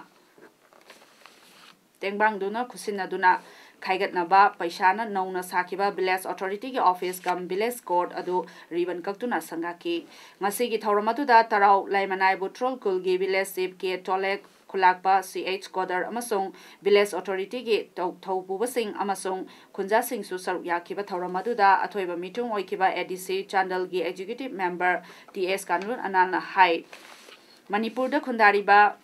ꯇꯦꯡꯕꯥꯡꯗꯨꯅ ꯈꯨꯠꯁꯤꯟꯅꯗꯨꯅ ꯈꯥꯏꯒꯠꯅꯕ ꯄꯩꯁꯥꯅ ꯅꯧꯅ ꯁꯥꯈꯤꯕ Village Authorityꯒꯤ office cum village court ꯑꯗꯨ ribbon ꯀꯛꯇꯨꯅ ꯁꯪꯒꯥꯈꯤ꯫ ꯉꯁꯤꯒꯤ ꯊꯧꯔꯝ ꯑꯗꯨꯗ ꯇꯔꯥꯎ ꯂꯥꯏꯃꯅꯥꯏ ꯕꯨꯇ꯭ꯔꯣꯜ ꯈꯨꯜꯒꯤ village chief ꯀꯦ ꯇꯣꯂꯦꯛ, ꯈꯨꯂꯥꯛꯄ ꯁꯤ ꯑꯩꯆ ꯀꯣꯗꯔ ꯑꯃꯁꯨꯡ Village Authorityꯒꯤ ꯊꯧ-, ꯊꯧꯄꯨꯕꯁꯤꯡ ꯑꯃꯁꯨꯡ ꯈꯨꯟꯖꯥꯁꯤꯡꯁꯨ ꯁꯔꯨꯛ ꯌꯥꯈꯤꯕ ꯊꯧꯔꯝ ꯑꯗꯨꯗ ꯑꯊꯣꯏꯕ ꯃꯤꯊꯨꯡ ꯑꯣꯏꯈꯤꯕ ꯑꯦ ꯗꯤ ꯁꯤ ꯆꯥꯟꯗꯦꯜꯒꯤ executive member ꯇꯤ ꯑꯦꯁ ꯀꯥꯟꯂꯨꯟ ꯑꯅꯥꯜꯅ ꯍꯥꯏ꯫ ꯃꯅꯤꯄꯨꯔꯗ ꯈꯨꯟꯗꯥꯔꯤꯕ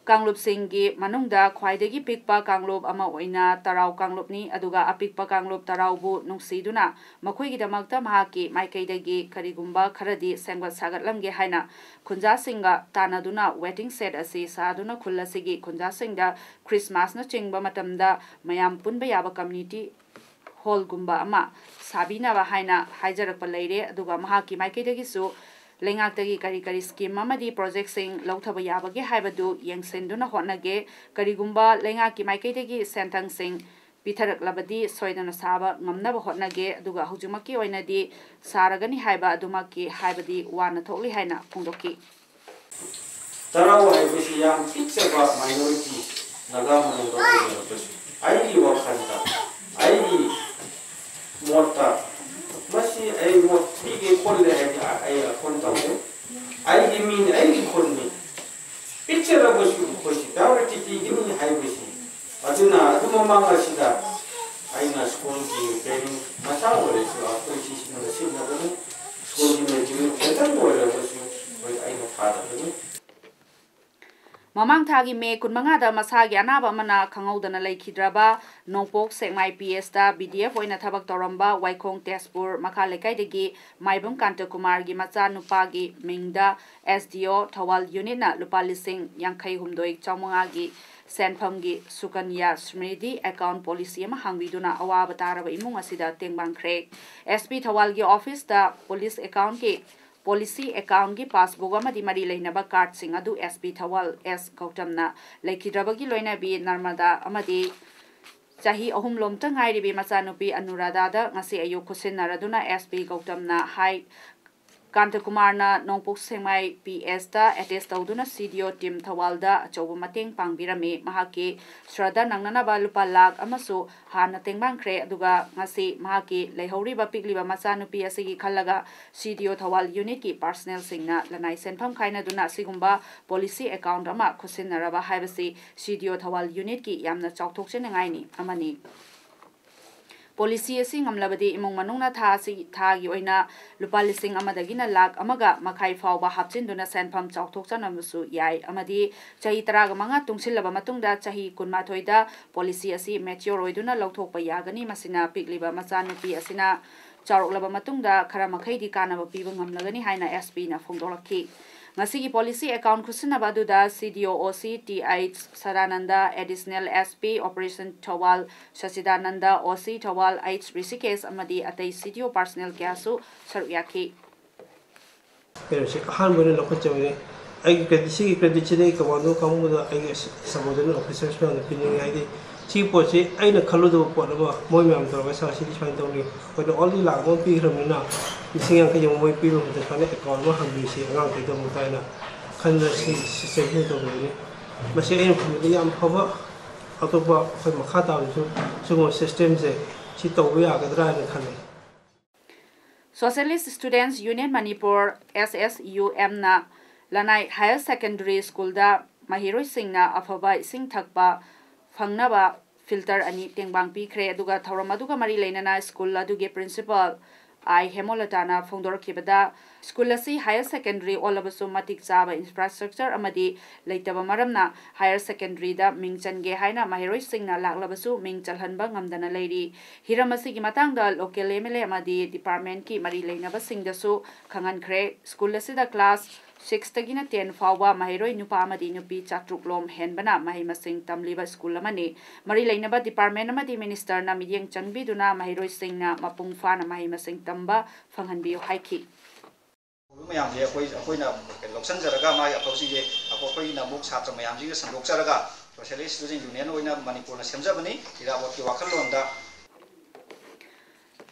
ꯀꯥꯡꯂꯨꯞꯁꯤꯡꯒꯤ ꯃꯅꯨꯡꯗ ꯈ꯭ꯋꯥꯏꯗꯒꯤ ꯄꯤꯛꯄ ꯀꯥꯡꯂꯨꯞ ꯑꯃ ꯑꯣꯏꯅ ꯇꯔꯥꯎ ꯀꯥꯡꯂꯨꯞꯅꯤ, ꯑꯗꯨꯒ ꯑꯄꯤꯛꯄ ꯀꯥꯡꯂꯨꯞ ꯇꯔꯥꯎꯕꯨ ꯅꯨꯡꯁꯤꯗꯨꯅ ꯃꯈꯣꯏꯒꯤꯗꯃꯛꯇ ꯃꯍꯥꯛꯀꯤ ꯃꯥꯏꯀꯩꯗꯒꯤ ꯀꯔꯤꯒꯨꯝꯕ ꯈꯔꯗꯤ ꯁꯦꯝꯒꯠ ꯁꯥꯒꯠꯂꯝꯒꯦ ꯍꯥꯏꯅ ꯈꯨꯟꯖꯥꯁꯤꯡꯒ ꯇꯥꯟꯅꯗꯨꯅ waiting shed ꯑꯁꯤ ꯁꯥꯗꯨꯅ ꯈꯨꯜ ꯑꯁꯤꯒꯤ ꯈꯨꯟꯖꯥꯁꯤꯡꯗ ꯈ꯭ꯔꯤꯁꯃꯥꯁꯅꯆꯤꯡꯕ ꯃꯇꯝꯗ ꯃꯌꯥꯝ ꯄꯨꯟꯕ ꯌꯥꯕ community hallꯒꯨꯝꯕ ꯑꯃ ꯁꯥꯕꯤꯅꯕ ꯍꯥꯏꯅ ꯍꯥꯏꯖꯔꯛꯄ ꯂꯩꯔꯦ꯫ ꯑꯗꯨꯒ ꯃꯍꯥꯛꯀꯤ ꯃꯥꯏꯀꯩꯗꯒꯤꯁꯨ ꯂꯩꯉꯥꯛꯇꯒꯤ ꯀꯔꯤ ꯀꯔꯤ scheme ꯑꯃꯗꯤ projectꯁꯤꯡ ꯂꯧꯊꯕ ꯌꯥꯕꯒꯦ ꯍꯥꯏꯕꯗꯨ ꯌꯦꯡꯁꯤꯟꯗꯨꯅ ꯍꯣꯠꯅꯒꯦ꯫ ꯀꯔꯤꯒꯨꯝꯕ ꯂꯩꯉꯥꯛꯀꯤ ꯃꯥꯏꯀꯩꯗꯒꯤ ꯁꯦꯟꯊꯪꯁꯤꯡ ꯄꯤꯊꯔꯛꯂꯕꯗꯤ ꯁꯣꯏꯗꯅ ꯁꯥꯕ ꯉꯝꯅꯕ ꯍꯣꯠꯅꯒꯦ, ꯑꯗꯨꯒ ꯍꯧꯖꯤꯛꯃꯛꯀꯤ ꯑꯣꯏꯅꯗꯤ ꯁꯥꯔꯒꯅꯤ ꯍꯥꯏꯕ ꯑꯗꯨꯃꯛꯀꯤ ꯍꯥꯏꯕꯗꯤ ꯋꯥꯅ ꯊꯣꯛꯂꯤ ꯍꯥꯏꯅ ꯐꯣꯡꯗꯣꯛꯈꯤ꯫ ꯇꯔꯥꯎ ꯍꯥꯏꯕꯁꯤ ꯌꯥꯝ ꯄꯤꯛꯆꯕ minority ꯅꯥꯒꯥ ꯃꯅꯨꯡꯗ ꯑꯣꯏꯖꯔꯕꯁꯨ, ꯑꯩꯒꯤ ꯋꯥꯈꯜꯗ, ꯑꯩꯒꯤ ꯃꯣꯠꯇ, ꯃꯁꯤ ꯑꯩ ꯃꯣꯠ ꯄꯤꯒꯦ ꯈꯣꯠꯂꯦ ꯍꯥꯏꯗꯤ ꯑꯩ ꯑꯩꯈꯣꯏ ꯇꯧꯗꯦ꯫ ꯑꯩꯒꯤ ꯃꯤꯅꯤ, ꯑꯩꯒꯤ ꯈꯨꯟꯅꯤ꯫ ꯄꯤꯛꯆꯔꯕꯁꯨ ꯃꯈꯣꯏꯁꯤ priority ꯄꯤꯒꯅꯤ ꯍꯥꯏꯕꯁꯤ꯫ ꯑꯗꯨꯅ ꯑꯗꯨ ꯃꯃꯥꯡ ꯑꯁꯤꯗ ꯑꯩꯅ ꯁ꯭ꯀꯨꯜꯒꯤ ꯄꯦꯔꯦꯟ ꯃꯆꯥ ꯑꯣꯏꯔꯁꯨ ꯑꯩꯈꯣꯏ ꯁꯤꯁꯤꯅ ꯁꯤꯖꯤꯟꯅꯕꯅꯤ꯫ ꯁ꯭ꯀꯨꯜꯒꯤ ꯃꯦꯇꯤꯔꯤꯌꯦꯜ ꯈꯤꯇꯪ ꯑꯣꯏꯔꯕꯁꯨ ꯑꯩꯈꯣꯏ ꯑꯩꯅ ꯊꯥꯗꯕꯅꯤ꯫ ꯃꯃꯥꯡ ꯊꯥꯒꯤ ꯃꯦ ꯀꯨꯟꯃꯉꯥꯗ ꯃꯁꯥꯒꯤ ꯑꯅꯥꯕ ꯑꯃꯅ ꯈꯪꯍꯧꯗꯅ ꯂꯩꯈꯤꯗ꯭ꯔꯕ ꯅꯣꯡꯄꯣꯛ ꯁꯦꯛꯃꯥꯏ ꯄꯤ ꯑꯦꯁꯇ ꯕꯤ ꯗꯤ ꯑꯦꯐ ꯑꯣꯏꯅ ꯊꯕꯛ ꯇꯧꯔꯝꯕ ꯋꯥꯏꯈꯣꯡ ꯇꯦꯖꯄꯨꯔ ꯃꯈꯥ ꯂꯩꯀꯥꯏꯗꯒꯤ ꯃꯥꯏꯕꯝ ꯀꯥꯟꯇꯀꯨꯃꯥꯔꯒꯤ ꯃꯆꯥꯅꯨꯄꯥꯒꯤ ꯃꯤꯡꯗ ꯑꯦꯁ ꯗꯤ ꯑꯣ ꯊꯧꯕꯥꯜ ꯌꯨꯅꯤꯠꯅ ꯂꯨꯄꯥ ꯂꯤꯁꯤꯡ ꯌꯥꯡꯈꯩ ꯍꯨꯝꯗꯣꯏ ꯆꯥꯃꯉꯥꯒꯤ ꯁꯦꯟꯐꯝꯒꯤ ꯁꯨꯀꯟꯌꯥ ꯁ꯭ꯃ꯭ꯔꯤꯗꯤ ꯑꯦꯀꯥꯎꯟ ꯄꯣꯂꯤꯁꯤ ꯑꯃ ꯍꯥꯡꯕꯤꯗꯨꯅ ꯑꯋꯥꯕ ꯇꯥꯔꯕ ꯏꯃꯨꯡ ꯑꯁꯤꯗ ꯇꯦꯡꯕꯥꯡꯈ꯭ꯔꯦ꯫ ꯑꯦꯁ ꯄꯤ ꯊꯧꯕꯥꯜꯒꯤ ꯑꯣꯐꯤꯁꯇ ꯄꯨꯂꯤꯁ ꯑꯦꯀꯥꯎꯟꯒꯤ ꯄꯣꯂꯤꯁꯤ ꯑꯦꯀꯥꯎꯟꯒꯤ ꯄꯥꯁꯕꯨꯛ ꯑꯃꯗꯤ ꯃꯔꯤ ꯂꯩꯅꯕ ꯀꯥꯔꯗꯁꯤꯡ ꯑꯗꯨ ꯑꯦꯁ ꯄꯤ ꯊꯧꯕꯥꯜ ꯑꯦꯁ ꯒꯧꯇꯝꯅ ꯂꯩꯈꯤꯗ꯭ꯔꯕꯒꯤ ꯂꯣꯏꯅꯕꯤ ꯅꯔꯃꯗꯥ ꯑꯃꯗꯤ ꯆꯍꯤ ꯑꯍꯨꯝ ꯂꯣꯝꯇ ꯉꯥꯏꯔꯤꯕꯤ ꯃꯆꯥꯅꯨꯄꯤ ꯑꯅꯨꯔꯥꯙꯥꯗ ꯉꯁꯤ ꯑꯌꯨꯛ ꯈꯨꯠꯁꯤꯟꯅꯔꯗꯨꯅ ꯑꯦꯁ ꯄꯤ ꯒꯧꯇꯝꯅ ꯍꯥꯏ꯫ ꯀꯥꯟꯇꯀꯨꯃꯥꯔꯅ ꯅꯣꯡꯄꯣꯛ ꯁꯦꯛꯃꯥꯏ ꯄꯤ ꯑꯦꯁꯇ ꯑꯦꯇꯦꯁ ꯇꯧꯗꯨꯅ ꯁꯤ ꯗꯤ ꯑꯣ ꯇꯤꯝ ꯊꯧꯕꯥꯜꯗ ꯑꯆꯧꯕ ꯃꯇꯦꯡ ꯄꯥꯡꯕꯤꯔꯝꯃꯤ꯫ ꯃꯍꯥꯛꯀꯤ ꯁ꯭ꯔꯗ ꯅꯪꯅꯅꯕ ꯂꯨꯄꯥ ꯂꯥꯈ ꯑꯃꯁꯨ ꯍꯥꯟꯅ ꯇꯦꯡꯕꯥꯡꯈ꯭ꯔꯦ꯫ ꯑꯗꯨꯒ ꯉꯁꯤ ꯃꯍꯥꯛꯀꯤ ꯂꯩꯍꯧꯔꯤꯕ ꯄꯤꯛꯂꯤꯕ ꯃꯆꯥꯅꯨꯄꯤ ꯑꯁꯤꯒꯤ ꯈꯜꯂꯒ ꯁꯤ ꯗꯤ ꯑꯣ ꯊꯧꯕꯥꯜ ꯌꯨꯅꯤꯠꯀꯤ ꯄꯥꯔꯁꯅꯦꯜꯁꯤꯡꯅ ꯂꯅꯥꯏ ꯁꯦꯟꯐꯝ ꯈꯥꯏꯅꯗꯨꯅ ꯑꯁꯤꯒꯨꯝꯕ ꯄꯣꯂꯤꯁꯤ ꯑꯦꯀꯥꯎꯟ ꯑꯃ ꯈꯨꯠꯁꯤꯟꯅꯔꯕ ꯍꯥꯏꯕꯁꯤ ꯁꯤ ꯗꯤ ꯑꯣ ꯊꯧꯕꯥꯜ ꯌꯨꯅꯤꯠꯀꯤ ꯌꯥꯝꯅ ꯆꯥꯎꯊꯣꯛꯆꯅꯤꯡꯉꯥꯏꯅꯤ ꯑꯃꯅꯤ꯫ ꯄꯣꯂꯤꯁꯤ ꯑꯁꯤ ꯉꯝꯂꯕꯗꯤ ꯏꯃꯨꯡ ꯃꯅꯨꯡꯅ ꯊꯥ ꯑꯁꯤ, ꯊꯥꯒꯤ ꯑꯣꯏꯅ ꯂꯨꯄꯥ ꯂꯤꯁꯤꯡ ꯑꯃꯗꯒꯤꯅ ꯂꯥꯈ ꯑꯃꯒ ꯃꯈꯥꯏ ꯐꯥꯎꯕ ꯍꯥꯞꯆꯤꯟꯗꯨꯅ ꯁꯦꯟꯐꯝ ꯆꯥꯎꯊꯣꯛꯆꯅꯕꯁꯨ ꯌꯥꯏ ꯑꯃꯗꯤ ꯆꯍꯤ ꯇꯔꯥꯒ ꯃꯉꯥ ꯇꯨꯡꯁꯤꯜꯂꯕ ꯃꯇꯨꯡꯗ ꯆꯍꯤ ꯀꯨꯟꯃꯥꯊꯣꯏꯗ ꯄꯣꯂꯤꯁꯤ ꯑꯁꯤ ꯃꯦꯆꯤꯌꯣꯔ ꯑꯣꯏꯗꯨꯅ ꯂꯧꯊꯣꯛꯄ ꯌꯥꯒꯅꯤ꯫ ꯃꯁꯤꯅ ꯄꯤꯛꯂꯤꯕ ꯃꯆꯥꯅꯨꯄꯤ ꯑꯁꯤꯅ ꯆꯥꯎꯔꯛꯂꯕ ꯃꯇꯨꯡꯗ ꯈꯔ ꯃꯈꯩꯗꯤ ꯀꯥꯟꯅꯕ ꯄꯤꯕ ꯉꯝꯂꯒꯅꯤ ꯍꯥꯏꯅ ꯑꯦꯁ ꯄꯤꯅ ꯐꯣꯡꯗꯣꯛꯂꯛꯈꯤ꯫ ꯉꯁꯤꯒꯤ ꯄꯣꯂꯤꯁꯤ ꯑꯦꯀꯥꯎꯟ ꯈꯨꯠꯁꯤꯟꯅꯕ ꯑꯗꯨꯗ ꯁꯤ ꯗꯤ O O C T H Sadananda, additional S P operation Thoubal Sachidananda, O C Thoubal H Rishikesh ꯑꯃꯗꯤ ꯑꯇꯩ ꯁꯤ ꯗꯤ ꯑꯣ ꯄꯥꯔꯁꯅꯦꯜ ꯀꯌꯥꯁꯨ ꯁꯔꯨꯛ ꯌꯥꯈꯤ꯫ ꯀꯩꯅꯣꯁꯦ ꯑꯍꯥꯟꯕ ꯑꯣꯏꯅ ꯂꯧꯈꯠꯆꯕꯅꯤ꯫ ꯑꯩꯒꯤ ꯀ꯭ꯔꯦꯗꯤꯠ, ꯁꯤꯒꯤ ꯀ꯭ꯔꯦꯗꯤꯠꯁꯤꯗꯤ ꯑꯩ ꯀꯃꯥꯟꯗꯣ ꯀꯥꯡꯕꯨꯗ ꯑꯩꯒꯤ ꯁꯕꯑꯣꯔꯗꯤꯅꯦꯠ ꯑꯣꯐꯤꯁꯔꯁ ꯃꯌꯥꯝꯗ ꯄꯤꯅꯤꯡꯉꯤ꯫ ꯍꯥꯏꯗꯤ ꯁꯤꯒꯤ ꯄꯣꯠꯁꯤ ꯑꯩꯅ ꯈꯜꯂꯨꯗꯕ ꯄꯣꯠ ꯑꯃ ꯃꯣꯏ ꯃꯌꯥꯝ ꯇꯧꯔꯒ "ꯁꯥꯔ, ꯁꯤꯗꯤ ꯁꯨꯃꯥꯏꯅ ꯇꯧꯅꯤ, ꯑꯩꯈꯣꯏꯅ ꯑꯣꯜꯔꯦꯗꯤ ꯂꯥꯛ ꯑꯃ ꯄꯤꯈ꯭ꯔꯕꯅꯤꯅ ꯂꯤꯁꯤꯡ ꯌꯥꯡꯈꯩ ꯑꯃ ꯃꯣꯏ ꯄꯤꯕ ꯃꯇꯝꯗ ꯁꯨꯃꯥꯏꯅ ꯑꯦꯀꯥꯎꯟ ꯑꯃ ꯍꯥꯡꯕꯤꯁꯤ ꯑꯉꯥꯡꯈꯩꯗꯃꯛꯇ" ꯍꯥꯏꯅ ꯈꯟꯗꯅ ꯁꯤ ꯁꯤꯁꯇꯦꯝꯁꯤꯗ ꯇꯧꯕꯤꯕꯅꯤ꯫ ꯃꯁꯤ ꯑꯩꯅ ꯈꯟꯕꯗ ꯌꯥꯝ ꯐꯕ, ꯑꯇꯣꯞꯄ ꯑꯩꯈꯣꯏ ꯃꯈꯥ ꯇꯥꯕꯗꯁꯨ ꯁꯤꯒꯨꯝꯕ ꯁꯤꯁꯇꯦꯝꯁꯦ ꯁꯤ ꯇꯧꯕ ꯌꯥꯒꯗ꯭ꯔꯥ ꯍꯥꯏꯅ ꯈꯜꯂꯤ꯫ Socialist Students Union Manipur, S S U M ꯅ ꯂꯅꯥꯏ ꯍꯥꯌꯔ ꯁꯦꯀꯦꯟꯗꯔꯤ ꯁ꯭ꯀꯨꯜꯗ ꯃꯍꯩꯔꯣꯏꯁꯤꯡꯅ ꯑꯐꯕ ꯏꯁꯤꯡ ꯊꯛꯄ ꯐꯪꯅꯕ ꯐꯤꯜꯇꯔ ꯑꯅꯤ ꯇꯦꯡꯕꯥꯡ ꯄꯤꯈ꯭ꯔꯦ꯫ ꯑꯗꯨꯒ ꯊꯧꯔꯝ ꯑꯗꯨꯒ ꯃꯔꯤ ꯂꯩꯅꯅ ꯁ꯭ꯀꯨꯜ ꯑꯗꯨꯒꯤ ꯄ꯭ꯔꯤꯟꯁꯤꯄꯥꯜ ꯑꯥꯏ ꯍꯦꯃꯣꯂꯇꯥꯅ ꯐꯣꯡꯗꯣꯔꯛꯈꯤꯕꯗ, ꯁ꯭ꯀꯨꯜ ꯑꯁꯤ ꯍꯥꯌꯔ ꯁꯦꯀꯦꯟꯗꯔꯤ ꯑꯣꯜꯂꯕꯁꯨ ꯃꯇꯤꯛ ꯆꯥꯕ ꯏꯟꯐ꯭ꯔꯥꯁ꯭ꯇ꯭ꯔꯛꯆꯔ ꯑꯃꯗꯤ ꯂꯩꯇꯕ ꯃꯔꯝꯅ ꯍꯥꯌꯔ ꯁꯦꯀꯦꯟꯗꯔꯤꯗ ꯃꯤꯡ ꯆꯟꯒꯦ ꯍꯥꯏꯅ ꯃꯍꯩꯔꯣꯏꯁꯤꯡꯅ ꯂꯥꯛꯂꯕꯁꯨ ꯃꯤꯡ ꯆꯜꯍꯟꯕ ꯉꯝꯗꯅ ꯂꯩꯔꯤ꯫ ꯍꯤꯔꯝ ꯑꯁꯤꯒꯤ ꯃꯇꯥꯡꯗ ꯂꯣꯀꯦꯜ ꯑꯦꯝ ꯑꯦꯜ ꯑꯦ ꯑꯃꯗꯤ ꯗꯤꯄꯥꯔꯠꯃꯦꯟꯠꯀꯤ ꯃꯔꯤ ꯂꯩꯅꯕꯁꯤꯡꯗꯁꯨ ꯈꯪꯍꯟꯈ꯭ꯔꯦ꯫ ꯁ꯭ꯀꯨꯜ ꯑꯁꯤꯗ ꯀ꯭ꯂꯥꯁ ꯁꯤꯛꯁꯇꯒꯤꯅ ꯇꯦꯟ ꯐꯥꯎꯕ ꯃꯍꯩꯔꯣꯏ ꯅꯨꯄꯥ ꯑꯃꯗꯤ ꯅꯨꯄꯤ ꯆꯥꯇ꯭ꯔꯨꯛ ꯂꯣꯝ ꯍꯦꯟꯕꯅ ꯃꯍꯩ ꯃꯁꯤꯡ ꯇꯝꯂꯤꯕ ꯁ꯭ꯀꯨꯜ ꯑꯃꯅꯤ꯫ ꯃꯔꯤ ꯂꯩꯅꯕ ꯗꯤꯄꯥꯔꯠꯃꯦꯟꯠ ꯑꯃꯗꯤ ꯃꯤꯅꯤꯁꯇꯔꯅ ꯃꯤꯠꯌꯦꯡ ꯆꯪꯕꯤꯗꯨꯅ ꯃꯍꯩꯔꯣꯏꯁꯤꯡꯅ ꯃꯄꯨꯡ ꯐꯥꯅ ꯃꯍꯩ ꯃꯁꯤꯡ ꯇꯝꯕ ꯐꯪꯍꯟꯕꯤꯌꯨ ꯍꯥꯏꯈꯤ꯫ ꯃꯌꯥꯝꯁꯦ ꯑꯩꯈꯣꯏ, ꯑꯩꯈꯣꯏꯅ ꯂꯧꯁꯤꯟꯖꯔꯒ ꯃꯥꯒꯤ ꯑꯐꯕꯁꯤꯡꯁꯦ ꯑꯩꯈꯣꯏꯅ ꯑꯃꯨꯛ ꯁꯥꯇ꯭ꯔ ꯃꯌꯥꯝꯁꯤꯒ ꯁꯟꯗꯣꯛꯆꯔꯒ Socialist Student Union ꯑꯣꯏꯅ ꯃꯅꯤꯄꯨꯔꯅ ꯁꯦꯝꯖꯕꯅꯤ꯫ ꯏꯔꯥꯕꯣꯠꯀꯤ ꯋꯥꯈꯜꯂꯣꯟꯗ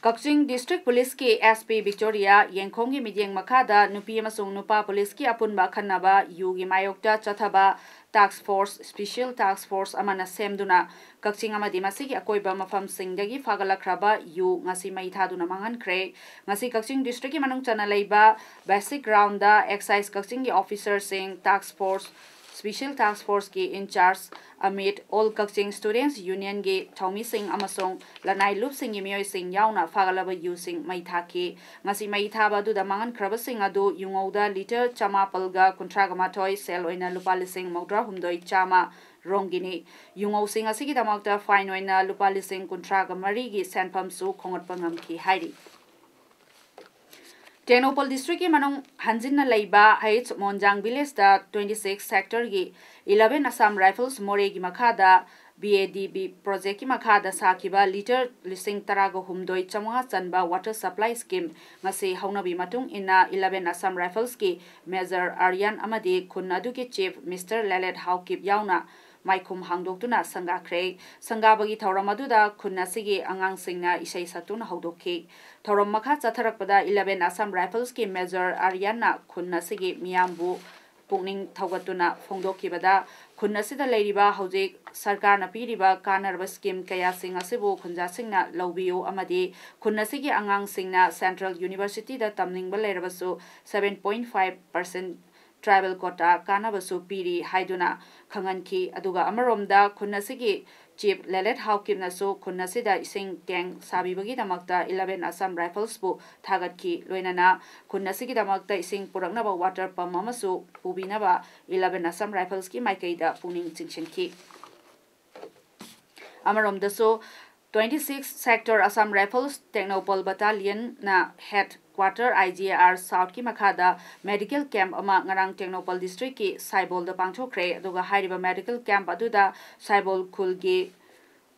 ꯀꯛꯆꯤꯡ ꯗꯤꯁꯇ꯭ꯔꯤꯛ ꯄꯨꯂꯤꯁꯀꯤ ꯑꯦꯁ ꯄꯤ ꯕꯤꯛꯇꯣꯔꯤꯌꯥ ꯌꯦꯡꯈꯣꯝꯒꯤ ꯃꯤꯠꯌꯦꯡ ꯃꯈꯥꯗ ꯅꯨꯄꯤ ꯑꯃꯁꯨꯡ ꯅꯨꯄꯥ ꯄꯨꯂꯤꯁꯀꯤ ꯑꯄꯨꯟꯕ ꯑꯈꯟꯅꯕ ꯌꯨꯒꯤ ꯃꯥꯌꯣꯛꯇ ꯆꯠꯊꯕ ꯇꯥꯁꯛ ꯐꯣꯔꯁ, ꯁ꯭ꯄꯦꯁꯤꯌꯦꯜ ꯇꯥꯁꯛ ꯐꯣꯔꯁ ꯑꯃꯅ ꯁꯦꯝꯗꯨꯅ ꯀꯛꯆꯤꯡ ꯑꯃꯗꯤ ꯃꯁꯤꯒꯤ ꯑꯀꯣꯏꯕ ꯃꯐꯝꯁꯤꯡꯗꯒꯤ ꯐꯥꯒꯠꯂꯛꯈ꯭ꯔꯕ ꯌꯨ ꯉꯁꯤ ꯃꯩ ꯊꯥꯗꯨꯅ ꯃꯥꯡꯍꯟꯈ꯭ꯔꯦ꯫ ꯉꯁꯤ ꯀꯛꯆꯤꯡ ꯗꯤꯁꯇ꯭ꯔꯤꯛꯀꯤ ꯃꯅꯨꯡ ꯆꯟꯅ ꯂꯩꯕ ꯕꯦꯁꯤꯛ ꯒ꯭ꯔꯥꯎꯟꯗ ꯑꯦꯛꯁꯥꯏꯖ ꯀꯛꯆꯤꯡꯒꯤ ꯑꯣꯐꯤꯁꯔꯁꯤꯡ, ꯇꯥꯁꯛ ꯐꯣꯔꯁ Special Task Force ꯀꯤ in charge Amit, All Kakching Students Union ꯒꯤ ꯊꯧꯃꯤꯁꯤꯡ ꯑꯃꯁꯨꯡ ꯂꯅꯥꯏ ꯂꯨꯞꯁꯤꯡꯒꯤ ꯃꯤꯑꯣꯏꯁꯤꯡ ꯌꯥꯎꯅ ꯐꯥꯒꯠꯂꯕ ꯌꯨꯁꯤꯡ ꯃꯩ ꯊꯥꯈꯤ꯫ ꯉꯁꯤ ꯃꯩ ꯊꯥꯕ ꯑꯗꯨꯗ ꯃꯥꯡꯍꯟꯈ꯭ꯔꯕꯁꯤꯡ ꯑꯗꯨ ꯌꯨꯉꯧꯗ ꯂꯤꯇꯔ ꯆꯃꯥꯄꯜꯒ ꯀꯨꯟꯊ꯭ꯔꯥꯒ ꯃꯥꯊꯣꯏ, ꯁꯦꯜ ꯑꯣꯏꯅ ꯂꯨꯄꯥ ꯂꯤꯁꯤꯡ ꯃꯧꯗ꯭ꯔꯥ ꯍꯨꯝꯗꯣꯏ ꯆꯥꯝꯃ ꯔꯣꯝꯒꯤꯅꯤ꯫ ꯌꯨꯉꯧꯁꯤꯡ ꯑꯁꯤꯒꯤꯗꯃꯛꯇ fine ꯑꯣꯏꯅ ꯂꯨꯄꯥ ꯂꯤꯁꯤꯡ ꯀꯨꯟꯊ꯭ꯔꯥꯒ ꯃꯔꯤꯒꯤ ꯁꯦꯟꯐꯝꯁꯨ ꯈꯣꯝꯒꯠꯄ ꯉꯝꯈꯤ ꯍꯥꯏꯔꯤ꯫ ꯇꯦꯡꯅꯧꯄꯜ district ꯀꯤ ꯃꯅꯨꯡ ꯍꯟꯖꯤꯟꯅ ꯂꯩꯕ ꯍꯩꯆ ꯃꯣꯟꯖꯥꯡ village ꯇ twenty six sector ꯒꯤ eleven Assam Rifles ꯃꯣꯔꯦꯒꯤ ꯃꯈꯥꯗ B A D B project ꯀꯤ ꯃꯈꯥꯗ ꯁꯥꯈꯤꯕ ꯂꯤꯇꯔ ꯂꯤꯁꯤꯡ ꯇꯔꯥꯒ ꯍꯨꯝꯗꯣꯏ ꯆꯥꯝꯃꯉꯥ ꯆꯟꯕ water supply scheme ꯉꯁꯤ ꯍꯧꯅꯕꯤ ꯃꯇꯨꯡ ꯏꯟꯅ eleven Assam Rifles ꯀꯤ Major ꯑꯥꯔꯌꯟ ꯑꯃꯗꯤ ꯈꯨꯟ ꯑꯗꯨꯒꯤ chief Mister ꯂꯦꯂꯦꯠ ꯍꯥꯎꯀꯤꯞ ꯌꯥꯎꯅ ꯃꯥꯏꯈꯨꯝ ꯍꯥꯡꯗꯣꯛꯇꯨꯅ ꯁꯪꯒꯥꯈ꯭ꯔꯦ꯫ ꯁꯪꯒꯥꯕꯒꯤ ꯊꯧꯔꯝ ꯑꯗꯨꯗ ꯈꯨꯟ ꯑꯁꯤꯒꯤ ꯑꯉꯥꯡꯁꯤꯡꯅ ꯏꯁꯩ ꯁꯛꯇꯨꯅ ꯍꯧꯗꯣꯛꯈꯤ꯫ ꯊꯧꯔꯝ ꯃꯈꯥ ꯆꯠꯊꯔꯛꯄꯗ eleven Assam Rifles ꯀꯤ Major ꯑꯥꯔꯌꯟꯅ ꯈꯨꯟ ꯑꯁꯤꯒꯤ ꯃꯤꯌꯥꯝꯕꯨ ꯄꯨꯛꯅꯤꯡ ꯊꯧꯒꯠꯇꯨꯅ ꯐꯣꯡꯗꯣꯛꯈꯤꯕꯗ, ꯈꯨꯟ ꯑꯁꯤꯗ ꯂꯩꯔꯤꯕ ꯍꯧꯖꯤꯛ ꯁꯔꯀꯥꯔꯅ ꯄꯤꯔꯤꯕ ꯀꯥꯟꯅꯔꯕ scheme ꯀꯌꯥꯁꯤꯡ ꯑꯁꯤꯕꯨ ꯈꯨꯟꯖꯥꯁꯤꯡꯅ ꯂꯧꯕꯤꯌꯨ ꯑꯃꯗꯤ ꯈꯨꯟ ꯑꯁꯤꯒꯤ ꯑꯉꯥꯡꯁꯤꯡꯅ Central University ꯗ ꯇꯝꯅꯤꯡꯕ ꯂꯩꯔꯕꯁꯨ seven point five percent tribal quota ꯀꯥꯟꯅꯕꯁꯨ ꯄꯤꯔꯤ ꯍꯥꯏꯗꯨꯅ ꯈꯪꯍꯟꯈꯤ꯫ ꯑꯗꯨꯒ ꯑꯃꯔꯣꯝꯗ ꯈꯨꯟ ꯑꯁꯤꯒꯤ chief ꯂꯦꯂꯦꯠ ꯍꯥꯎꯀꯤꯞꯅꯁꯨ ꯈꯨꯟ ꯑꯁꯤꯗ ꯏꯁꯤꯡ tank ꯁꯥꯕꯤꯕꯒꯤꯗꯃꯛꯇ eleven Assam Rifles ꯄꯨ ꯊꯥꯒꯠꯈꯤ꯫ ꯂꯣꯏꯅꯅ ꯈꯨꯟ ꯑꯁꯤꯒꯤꯗꯃꯛꯇ ꯏꯁꯤꯡ ꯄꯨꯔꯛꯅꯕ water pump ꯑꯃꯁꯨ ꯄꯨꯕꯤꯅꯕ eleven Assam Rifles ꯀꯤ ꯃꯥꯏꯀꯩꯗ ꯄꯨꯛꯅꯤꯡ ꯆꯤꯡꯁꯤꯟꯈꯤ꯫ ꯑꯃꯔꯣꯝꯗꯁꯨ, twenty six sector Assam Rifles Tengnoupal battalion ꯅ headquarter I G R South ꯀꯤ ꯃꯈꯥꯗ medical camp ꯑꯃ ꯉꯔꯥꯡ ꯇꯦꯡꯅꯧꯄꯜ district ꯀꯤ ꯁꯥꯏꯕꯣꯜꯗ ꯄꯥꯡꯊꯣꯛꯈ꯭ꯔꯦ꯫ ꯑꯗꯨꯒ ꯍꯥꯏꯔꯤꯕ medical camp ꯑꯗꯨꯗ ꯁꯥꯏꯕꯣꯜ ꯈꯨꯜꯒꯤ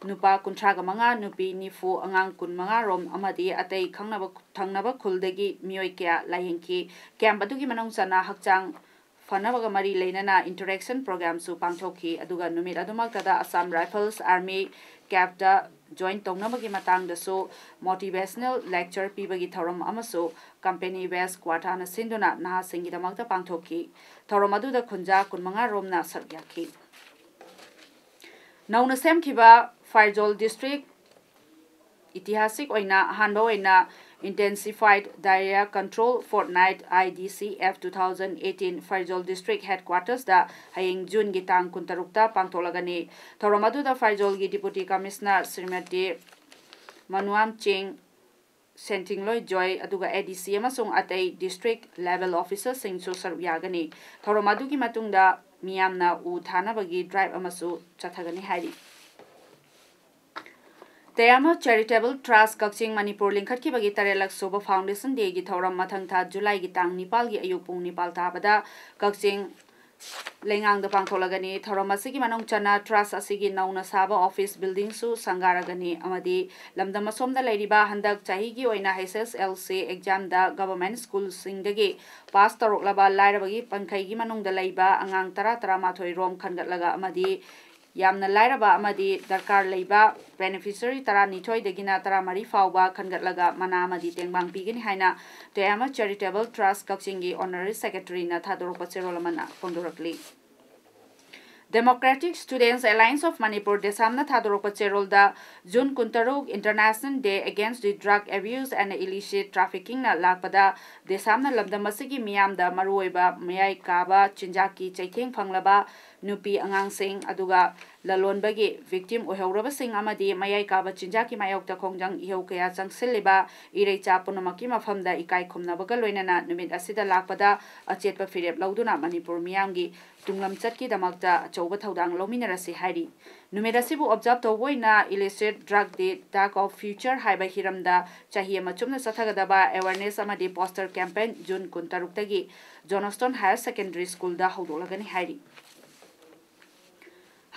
ꯅꯨꯄꯥ ꯀꯨꯟꯊ꯭ꯔꯥꯒ ꯃꯉꯥ, ꯅꯨꯄꯤ ꯅꯤꯐꯨ, ꯑꯉꯥꯡ ꯀꯨꯟꯃꯉꯥ ꯔꯣꯝ ꯑꯃꯗꯤ ꯑꯇꯩ ꯈꯪꯅꯕ, ꯊꯪꯅꯕ ꯈꯨꯜꯗꯒꯤ ꯃꯤꯑꯣꯏ ꯀꯌꯥ ꯂꯥꯌꯦꯡꯈꯤ꯫ Camp ꯑꯗꯨꯒꯤ ꯃꯅꯨꯡ ꯆꯟꯅ ꯍꯛꯆꯥꯡ ꯐꯅꯕꯒ ꯃꯔꯤ ꯂꯩꯅꯅ interaction program ꯁꯨ ꯄꯥꯡꯊꯣꯛꯈꯤ꯫ ꯑꯗꯨꯒ ꯅꯨꯃꯤꯠ ꯑꯗꯨꯃꯛꯇꯗ Assam Rifles Army camp ꯇ join ꯇꯧꯅꯕꯒꯤ ꯃꯇꯥꯡꯗꯁꯨ motivational lecture ꯄꯤꯕꯒꯤ ꯊꯧꯔꯝ ꯑꯃꯁꯨ company West Quadrant ꯅ ꯁꯤꯟꯗꯨꯅ ꯅꯍꯥꯁꯤꯡꯒꯤꯗꯃꯛꯇ ꯄꯥꯡꯊꯣꯛꯈꯤ꯫ ꯊꯧꯔꯝ ꯑꯗꯨꯗ ꯈꯨꯟꯖꯥ ꯀꯨꯟꯃꯉꯥ ꯔꯣꯝꯅ ꯁꯔꯨꯛ ꯌꯥꯈꯤ꯫ ꯅꯧꯅ ꯁꯦꯝꯈꯤꯕ ꯐꯥꯏꯖꯣꯜ district ꯏꯇꯤꯍꯥꯁꯤꯛ ꯑꯣꯏꯅ ꯑꯍꯥꯟꯕ ꯑꯣꯏꯅ Intensified Diarrhea Control Fortnight, I D C F two thousand eighteen, ꯐꯩꯖꯣꯜ District Headquarters ꯗ ꯍꯌꯦꯡ June ꯒꯤ ꯇꯥꯡ ꯀꯨꯟꯇꯔꯨꯛꯇ ꯄꯥꯡꯊꯣꯛꯂꯒꯅꯤ꯫ ꯊꯧꯔꯝ ꯑꯗꯨꯗ ꯐꯩꯖꯣꯜꯒꯤ Deputy Commissioner ꯁ꯭ꯔꯤꯃꯇꯤ ꯃꯅꯨꯌꯥꯝ ꯆꯤꯡ, ꯁꯦꯟꯊꯤꯡꯂꯣꯏ ꯖꯣꯏ, ꯑꯗꯨꯒ A D C ꯑꯃꯁꯨꯡ ꯑꯇꯩ district level officer ꯁꯤꯡꯁꯨ ꯁꯔꯨꯛ ꯌꯥꯒꯅꯤ꯫ ꯊꯧꯔꯝ ꯑꯗꯨꯒꯤ ꯃꯇꯨꯡꯗ ꯃꯤꯌꯥꯝꯅ ꯎ ꯊꯥꯅꯕꯒꯤ drive ꯑꯃꯁꯨ ꯆꯠꯊꯒꯅꯤ ꯍꯥꯏꯔꯤ꯫ Tayama Charitable Trust ꯀꯛꯆꯤꯡ ꯃꯅꯤꯄꯨꯔ ꯂꯤꯡꯈꯠꯈꯤꯕꯒꯤ ꯇꯔꯦꯠꯂꯛ ꯁꯨꯕ Foundation Day ꯒꯤ ꯊꯧꯔꯝ ꯃꯊꯪ ꯊꯥ July ꯒꯤ ꯇꯥꯡ ꯅꯤꯄꯥꯜꯒꯤ ꯑꯌꯨꯛ ꯄꯨꯡ ꯅꯤꯄꯥꯜ ꯇꯥꯕꯗ ꯀꯛꯆꯤꯡ ꯂꯩꯉꯥꯡꯗ ꯄꯥꯡꯊꯣꯛꯂꯒꯅꯤ꯫ ꯊꯧꯔꯝ ꯑꯁꯤꯒꯤ ꯃꯅꯨꯡ ꯆꯟꯅ trust ꯑꯁꯤꯒꯤ ꯅꯧꯅ ꯁꯥꯕ office building ꯁꯨ ꯁꯪꯒꯥꯔꯒꯅꯤ ꯑꯃꯗꯤ ꯂꯝꯗꯝ ꯑꯁꯣꯝꯗ ꯂꯩꯔꯤꯕ ꯍꯟꯗꯛ ꯆꯍꯤꯒꯤ ꯑꯣꯏꯅ H S L C exam ꯗ government school ꯁꯤꯡꯗꯒꯤ pass ꯇꯧꯔꯛꯂꯕ ꯂꯥꯏꯔꯕꯒꯤ ꯄꯟꯈꯩꯒꯤ ꯃꯅꯨꯡꯗ ꯂꯩꯕ ꯑꯉꯥꯡ ꯇꯔꯥ, ꯇꯔꯥꯃꯥꯊꯣꯏ ꯔꯣꯝ ꯈꯟꯒꯠꯂꯒ ꯑꯃꯗꯤ ꯌꯥꯝꯅ ꯂꯥꯏꯔꯕ ꯑꯃꯗꯤ ꯗꯔꯀꯥꯔ ꯂꯩꯕ beneficiary ꯇꯔꯥꯅꯤꯊꯣꯏꯗꯒꯤꯅ ꯇꯔꯥꯃꯔꯤ ꯐꯥꯎꯕ ꯈꯟꯒꯠꯂꯒ ꯃꯅꯥ ꯑꯃꯗꯤ ꯇꯦꯡꯕꯥꯡ ꯄꯤꯒꯅꯤ ꯍꯥꯏꯅ Tayama Charitable Trust ꯀꯛꯆꯤꯡꯒꯤ Honorary Secretary ꯅ ꯊꯥꯗꯣꯔꯛꯄ ꯆꯦꯔꯣꯜ ꯑꯃꯅ ꯐꯣꯡꯗꯣꯔꯛꯂꯤ꯫ Democratic Students Alliance of Manipur, DESAM ꯅ ꯊꯥꯗꯣꯔꯛꯄ ꯆꯦꯔꯣꯜꯗ June ꯀꯨꯟꯇꯔꯨꯛ International Day Against the Drug Abuse and Illicit Trafficking ꯅ ꯂꯥꯛꯄꯗ DESAM ꯅ ꯂꯝꯗꯝ ꯑꯁꯤꯒꯤ ꯃꯤꯌꯥꯝꯗ ꯃꯔꯨꯑꯣꯏꯕ ꯃꯌꯥꯏ ꯀꯥꯕ ꯆꯤꯟꯖꯥꯛꯀꯤ ꯆꯩꯊꯦꯡ ꯐꯪꯂꯕ ꯅꯨꯄꯤ ꯑꯉꯥꯡꯁꯤꯡ, ꯑꯗꯨꯒ ꯂꯂꯣꯟꯕꯒꯤ victim ꯑꯣꯏꯍꯧꯔꯕꯁꯤꯡ ꯑꯃꯗꯤ ꯃꯌꯥꯏ ꯀꯥꯕ ꯆꯤꯟꯖꯥꯛꯀꯤ ꯃꯥꯌꯣꯛꯇ ꯈꯣꯡꯖꯪ ꯏꯍꯧ ꯀꯌꯥ ꯆꯪꯁꯤꯜꯂꯤꯕ ꯏꯔꯩꯆꯥ ꯄꯨꯝꯅꯃꯛꯀꯤ ꯃꯐꯝꯗ ꯏꯀꯥꯏ ꯈꯨꯝꯅꯕꯒ ꯂꯣꯏꯅꯅ ꯅꯨꯃꯤꯠ ꯑꯁꯤꯗ ꯂꯥꯛꯄꯗ ꯑꯆꯦꯠꯄ ꯐꯤꯔꯦꯞ ꯂꯧꯗꯨꯅ ꯃꯅꯤꯄꯨꯔ ꯃꯤꯌꯥꯝꯒꯤ ꯇꯨꯡꯂꯝꯆꯠꯀꯤꯗꯃꯛꯇ ꯑꯆꯧꯕ ꯊꯧꯗꯥꯡ ꯂꯧꯃꯤꯟꯅꯔꯁꯤ ꯍꯥꯏꯔꯤ꯫ ꯅꯨꯃꯤꯠ ꯑꯁꯤꯕꯨ observe ꯇꯧꯕ ꯑꯣꯏꯅ Illicit Drug, The Dark of Future ꯍꯥꯏꯕ ꯍꯤꯔꯝꯗ ꯆꯍꯤ ꯑꯃ ꯆꯨꯞꯅ ꯆꯠꯊꯒꯗꯕ awareness ꯑꯃꯗꯤ poster campaign June ꯀꯨꯟꯇꯔꯨꯛꯇꯒꯤ Johnston Higher Secondary School ꯗ ꯍꯧꯗꯣꯛꯂꯒꯅꯤ ꯍꯥꯏꯔꯤ꯫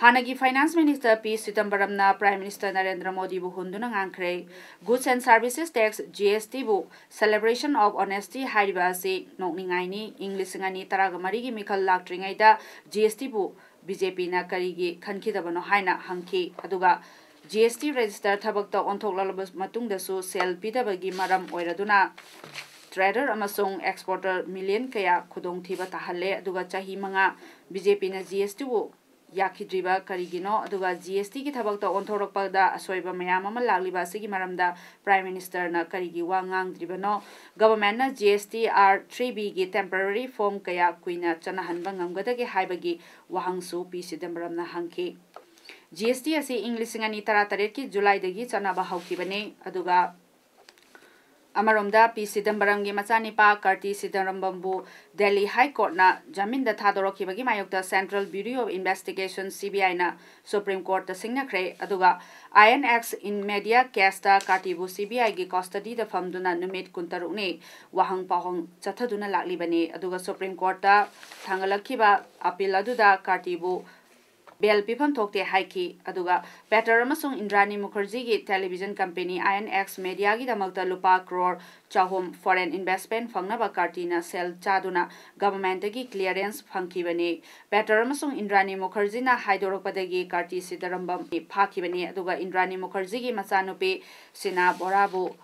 ꯍꯥꯟꯅꯒꯤ Finance Minister P ꯆꯤꯗꯝꯕꯔꯝꯅ Prime Minister Narendra ꯃꯣꯗꯤꯕꯨ ꯍꯨꯟꯗꯨꯅ ꯉꯥꯡꯈ꯭ꯔꯦ꯫ Goods and Services Tax, G S T ꯕꯨ Celebration of Honesty ꯍꯥꯏꯔꯤꯕ ꯑꯁꯤ ꯅꯣꯛꯅꯤꯡꯉꯥꯏꯅꯤ꯫ ꯏꯪ ꯂꯤꯁꯤꯡ ꯑꯅꯤ ꯇꯔꯥꯒ ꯃꯔꯤꯒꯤ ꯃꯤꯈꯜ ꯂꯥꯛꯇ꯭ꯔꯤꯉꯩꯗ G S T ꯕꯨ B J P ꯅ ꯀꯔꯤꯒꯤ ꯈꯟꯈꯤꯗꯕꯅꯣ ꯍꯥꯏꯅ ꯍꯪꯈꯤ꯫ ꯑꯗꯨꯒ G S T register ꯊꯕꯛꯇ ꯑꯣꯟꯊꯣꯛꯂꯕ ꯃꯇꯨꯡꯗꯁꯨ ꯁꯦꯜ ꯄꯤꯗꯕꯒꯤ ꯃꯔꯝ ꯑꯣꯏꯔꯗꯨꯅ trader ꯑꯃꯁꯨꯡ exporter million ꯀꯌꯥ ꯈꯨꯗꯣꯡꯊꯤꯕ ꯇꯥꯍꯜꯂꯦ꯫ ꯑꯗꯨꯒ ꯆꯍꯤ ꯃꯉꯥ B J P ꯅ G S T ꯕꯨ ꯌꯥꯈꯤꯗ꯭ꯔꯤꯕ ꯀꯔꯤꯒꯤꯅꯣ? ꯑꯗꯨꯒ G S T ꯒꯤ ꯊꯕꯛꯇ ꯑꯣꯟꯊꯣꯔꯛꯄꯗ ꯑꯁꯣꯏꯕ ꯃꯌꯥꯝ ꯑꯃ ꯂꯥꯛꯂꯤꯕ ꯑꯁꯤꯒꯤ ꯃꯔꯝꯗ Prime Minister ꯅ ꯀꯔꯤꯒꯤ ꯋꯥ ꯉꯥꯡꯗ꯭ꯔꯤꯕꯅꯣ? Government ꯅ G S T R three B ꯒꯤ temporary form ꯀꯌꯥ ꯀꯨꯏꯅ ꯆꯠꯅꯍꯟꯕ ꯉꯝꯒꯗꯒꯦ ꯍꯥꯏꯕꯒꯤ ꯋꯥꯍꯪꯁꯨ P Chidambaram ꯅ ꯍꯪꯈꯤ꯫ G S T ꯑꯁꯤ ꯏꯪ ꯂꯤꯁꯤꯡ ꯑꯅꯤ ꯇꯔꯥꯇꯔꯦꯠꯀꯤ July ꯗꯒꯤ ꯆꯠꯅꯕ ꯍꯧꯈꯤꯕꯅꯤ꯫ ꯑꯗꯨꯒ ꯑꯃꯔꯣꯝꯗ, P Chidambaram ꯒꯤ ꯃꯆꯥꯅꯤꯄꯥ Karti Chidambaram ꯕꯨ Delhi High Court ꯅ ꯖꯥꯃꯤꯟꯗ ꯊꯥꯗꯣꯔꯛꯈꯤꯕꯒꯤ ꯃꯥꯌꯣꯛꯇ Central Bureau of Investigation, C B I ꯅ Supreme Court ꯇ ꯁꯤꯡꯅꯈ꯭ꯔꯦ꯫ ꯑꯗꯨꯒ I N X media case ꯇ Karti ꯕꯨ C B I ꯒꯤ custody ꯗ ꯐꯝꯗꯨꯅ ꯅꯨꯃꯤꯠ ꯀꯨꯟꯇꯔꯨꯛꯅꯤ ꯋꯥꯍꯪ ꯄꯥꯎꯍꯪ ꯆꯠꯊꯗꯨꯅ ꯂꯥꯛꯂꯤꯕꯅꯤ꯫ ꯑꯗꯨꯒ Supreme Court ꯇ ꯊꯥꯡꯒꯠꯂꯛꯈꯤꯕ appeal ꯑꯗꯨꯗ Karti ꯕꯨ bail ꯄꯤꯐꯝ ꯊꯣꯛꯇꯦ ꯍꯥꯏꯈꯤ꯫ ꯑꯗꯨꯒ Pater ꯑꯃꯁꯨꯡ Indrani Mukherjee ꯒꯤ television company I N X media ꯒꯤꯗꯃꯛꯇ ꯂꯨꯄꯥ crore ꯆꯍꯨꯝ foreign investment ꯐꯪꯅꯕ Karti ꯅ ꯁꯦꯜ ꯆꯥꯗꯨꯅ government ꯇꯒꯤ clearance ꯐꯪꯈꯤꯕꯅꯤ꯫ Pater ꯑꯃꯁꯨꯡ Indrani Mukherjee ꯅ ꯍꯥꯏꯗꯣꯔꯛꯄꯗꯒꯤ Karti Chidambaram ꯐꯥꯈꯤꯕꯅꯤ꯫ ꯑꯗꯨꯒ Indrani Mukherjee ꯒꯤ ꯃꯆꯥꯅꯨꯄꯤ Sina Bora ꯕꯨ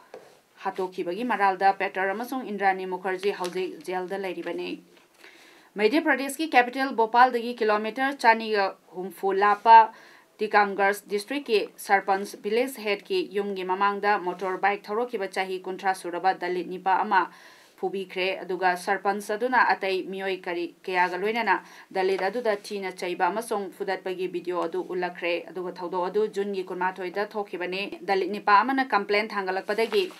ꯍꯥꯠꯇꯣꯛꯈꯤꯕꯒꯤ ꯃꯔꯥꯜꯗ Pater ꯑꯃꯁꯨꯡ Indrani Mukherjee ꯍꯧꯖꯤꯛ jail ꯗ ꯂꯩꯔꯤꯕꯅꯤ꯫ ꯃꯙ꯭ꯌ ꯄ꯭ꯔꯗꯦꯁꯀꯤ capital ꯚꯣꯄꯥꯜꯗꯒꯤ kilometre ꯆꯅꯤꯒ ꯍꯨꯝꯐꯨ ꯂꯥꯞꯄ Tikamgarh district ꯀꯤ Sarpanch Vilesh Heth ꯀꯤ ꯌꯨꯝꯒꯤ ꯃꯃꯥꯡꯗ motor bike ꯊꯧꯔꯛꯈꯤꯕ ꯆꯍꯤ ꯀꯨꯟꯊ꯭ꯔꯥ ꯁꯨꯔꯕ Dalit ꯅꯤꯄꯥ ꯑꯃ ꯐꯨꯕꯤꯈ꯭ꯔꯦ꯫ ꯑꯗꯨꯒ Sarpanch ꯑꯗꯨꯅ ꯑꯇꯩ ꯃꯤꯑꯣꯏ ꯀꯔꯤ ꯀꯌꯥꯒ ꯂꯣꯏꯅꯅ Dalit ꯑꯗꯨꯗ ꯊꯤꯅ ꯆꯩꯕ ꯑꯃꯁꯨꯡ ꯐꯨꯗꯠꯄꯒꯤ video ꯑꯗꯨ ꯎꯠꯂꯛꯈ꯭ꯔꯦ꯫ ꯑꯗꯨꯒ ꯊꯧꯗꯣꯛ ꯑꯗꯨ June ꯒꯤ ꯀꯨꯟꯃꯥꯊꯣꯏꯗ ꯊꯣꯛꯈꯤꯕꯅꯤ꯫ Dalit ꯅꯤꯄꯥ ꯑꯃꯅ complaint ꯊꯥꯡꯒꯠꯂꯛꯄꯗꯒꯤ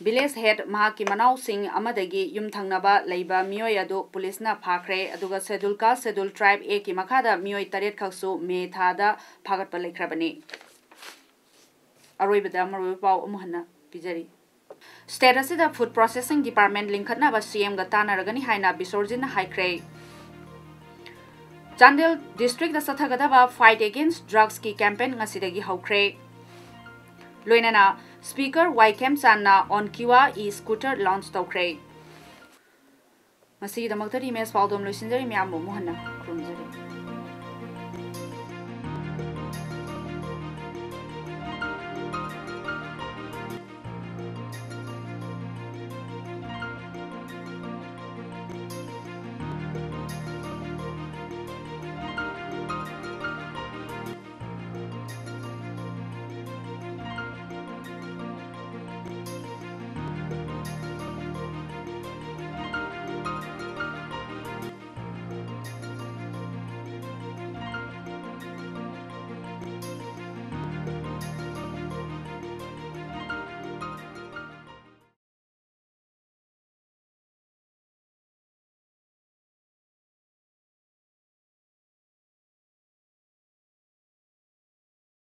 Vilesh Heth ꯃꯍꯥꯛꯀꯤ ꯃꯅꯥꯎꯁꯤꯡ ꯑꯃꯗꯒꯤ ꯌꯨꯝꯊꯪꯅꯕ ꯂꯩꯕ ꯃꯤꯑꯣꯏ ꯑꯗꯨ ꯄꯨꯂꯤꯁꯅ ꯐꯥꯈ꯭ꯔꯦ꯫ ꯑꯗꯨꯒ Scheduled Caste, Scheduled Tribe Act ꯀꯤ ꯃꯈꯥꯗ ꯃꯤꯑꯣꯏ ꯇꯔꯦꯠ ꯈꯛꯁꯨ May ꯊꯥꯗ ꯐꯥꯒꯠꯄ ꯂꯩꯈ꯭ꯔꯕꯅꯤ꯫ ꯑꯔꯣꯏꯕꯗ ꯃꯔꯨꯑꯣꯏꯕ ꯄꯥꯎ ꯑꯃꯨꯛ ꯍꯟꯅ ꯄꯤꯖꯔꯤ꯫ State ꯑꯁꯤꯗ food processing department ꯂꯤꯡꯈꯠꯅꯕ C M ꯒ ꯇꯥꯟꯅꯔꯒꯅꯤ ꯍꯥꯏꯅ ꯕꯤꯁꯣꯔꯖꯤꯠꯅ ꯍꯥꯏꯈ꯭ꯔꯦ꯫ ꯆꯥꯟꯗꯦꯜ district ꯇ ꯆꯠꯊꯒꯗꯕ Fight Against Drugs ꯀꯤ campaign ꯉꯁꯤꯗꯒꯤ ꯍꯧꯈ꯭ꯔꯦ꯫ ꯂꯣꯏꯅꯅ Speaker ꯋꯥꯏ ꯈꯦꯝꯆꯥꯟꯅ Onkiva e-scooter launch ꯇꯧꯈ꯭ꯔꯦ꯫ ꯉꯁꯤꯒꯤꯗꯃꯛꯇꯗꯤ ꯏꯃꯦꯖ ꯄꯥꯎꯗꯝ ꯂꯣꯏꯁꯤꯟꯖꯔꯤ꯫ ꯃꯌꯥꯝꯕꯨ ꯑꯃꯨꯛ ꯍꯟꯅ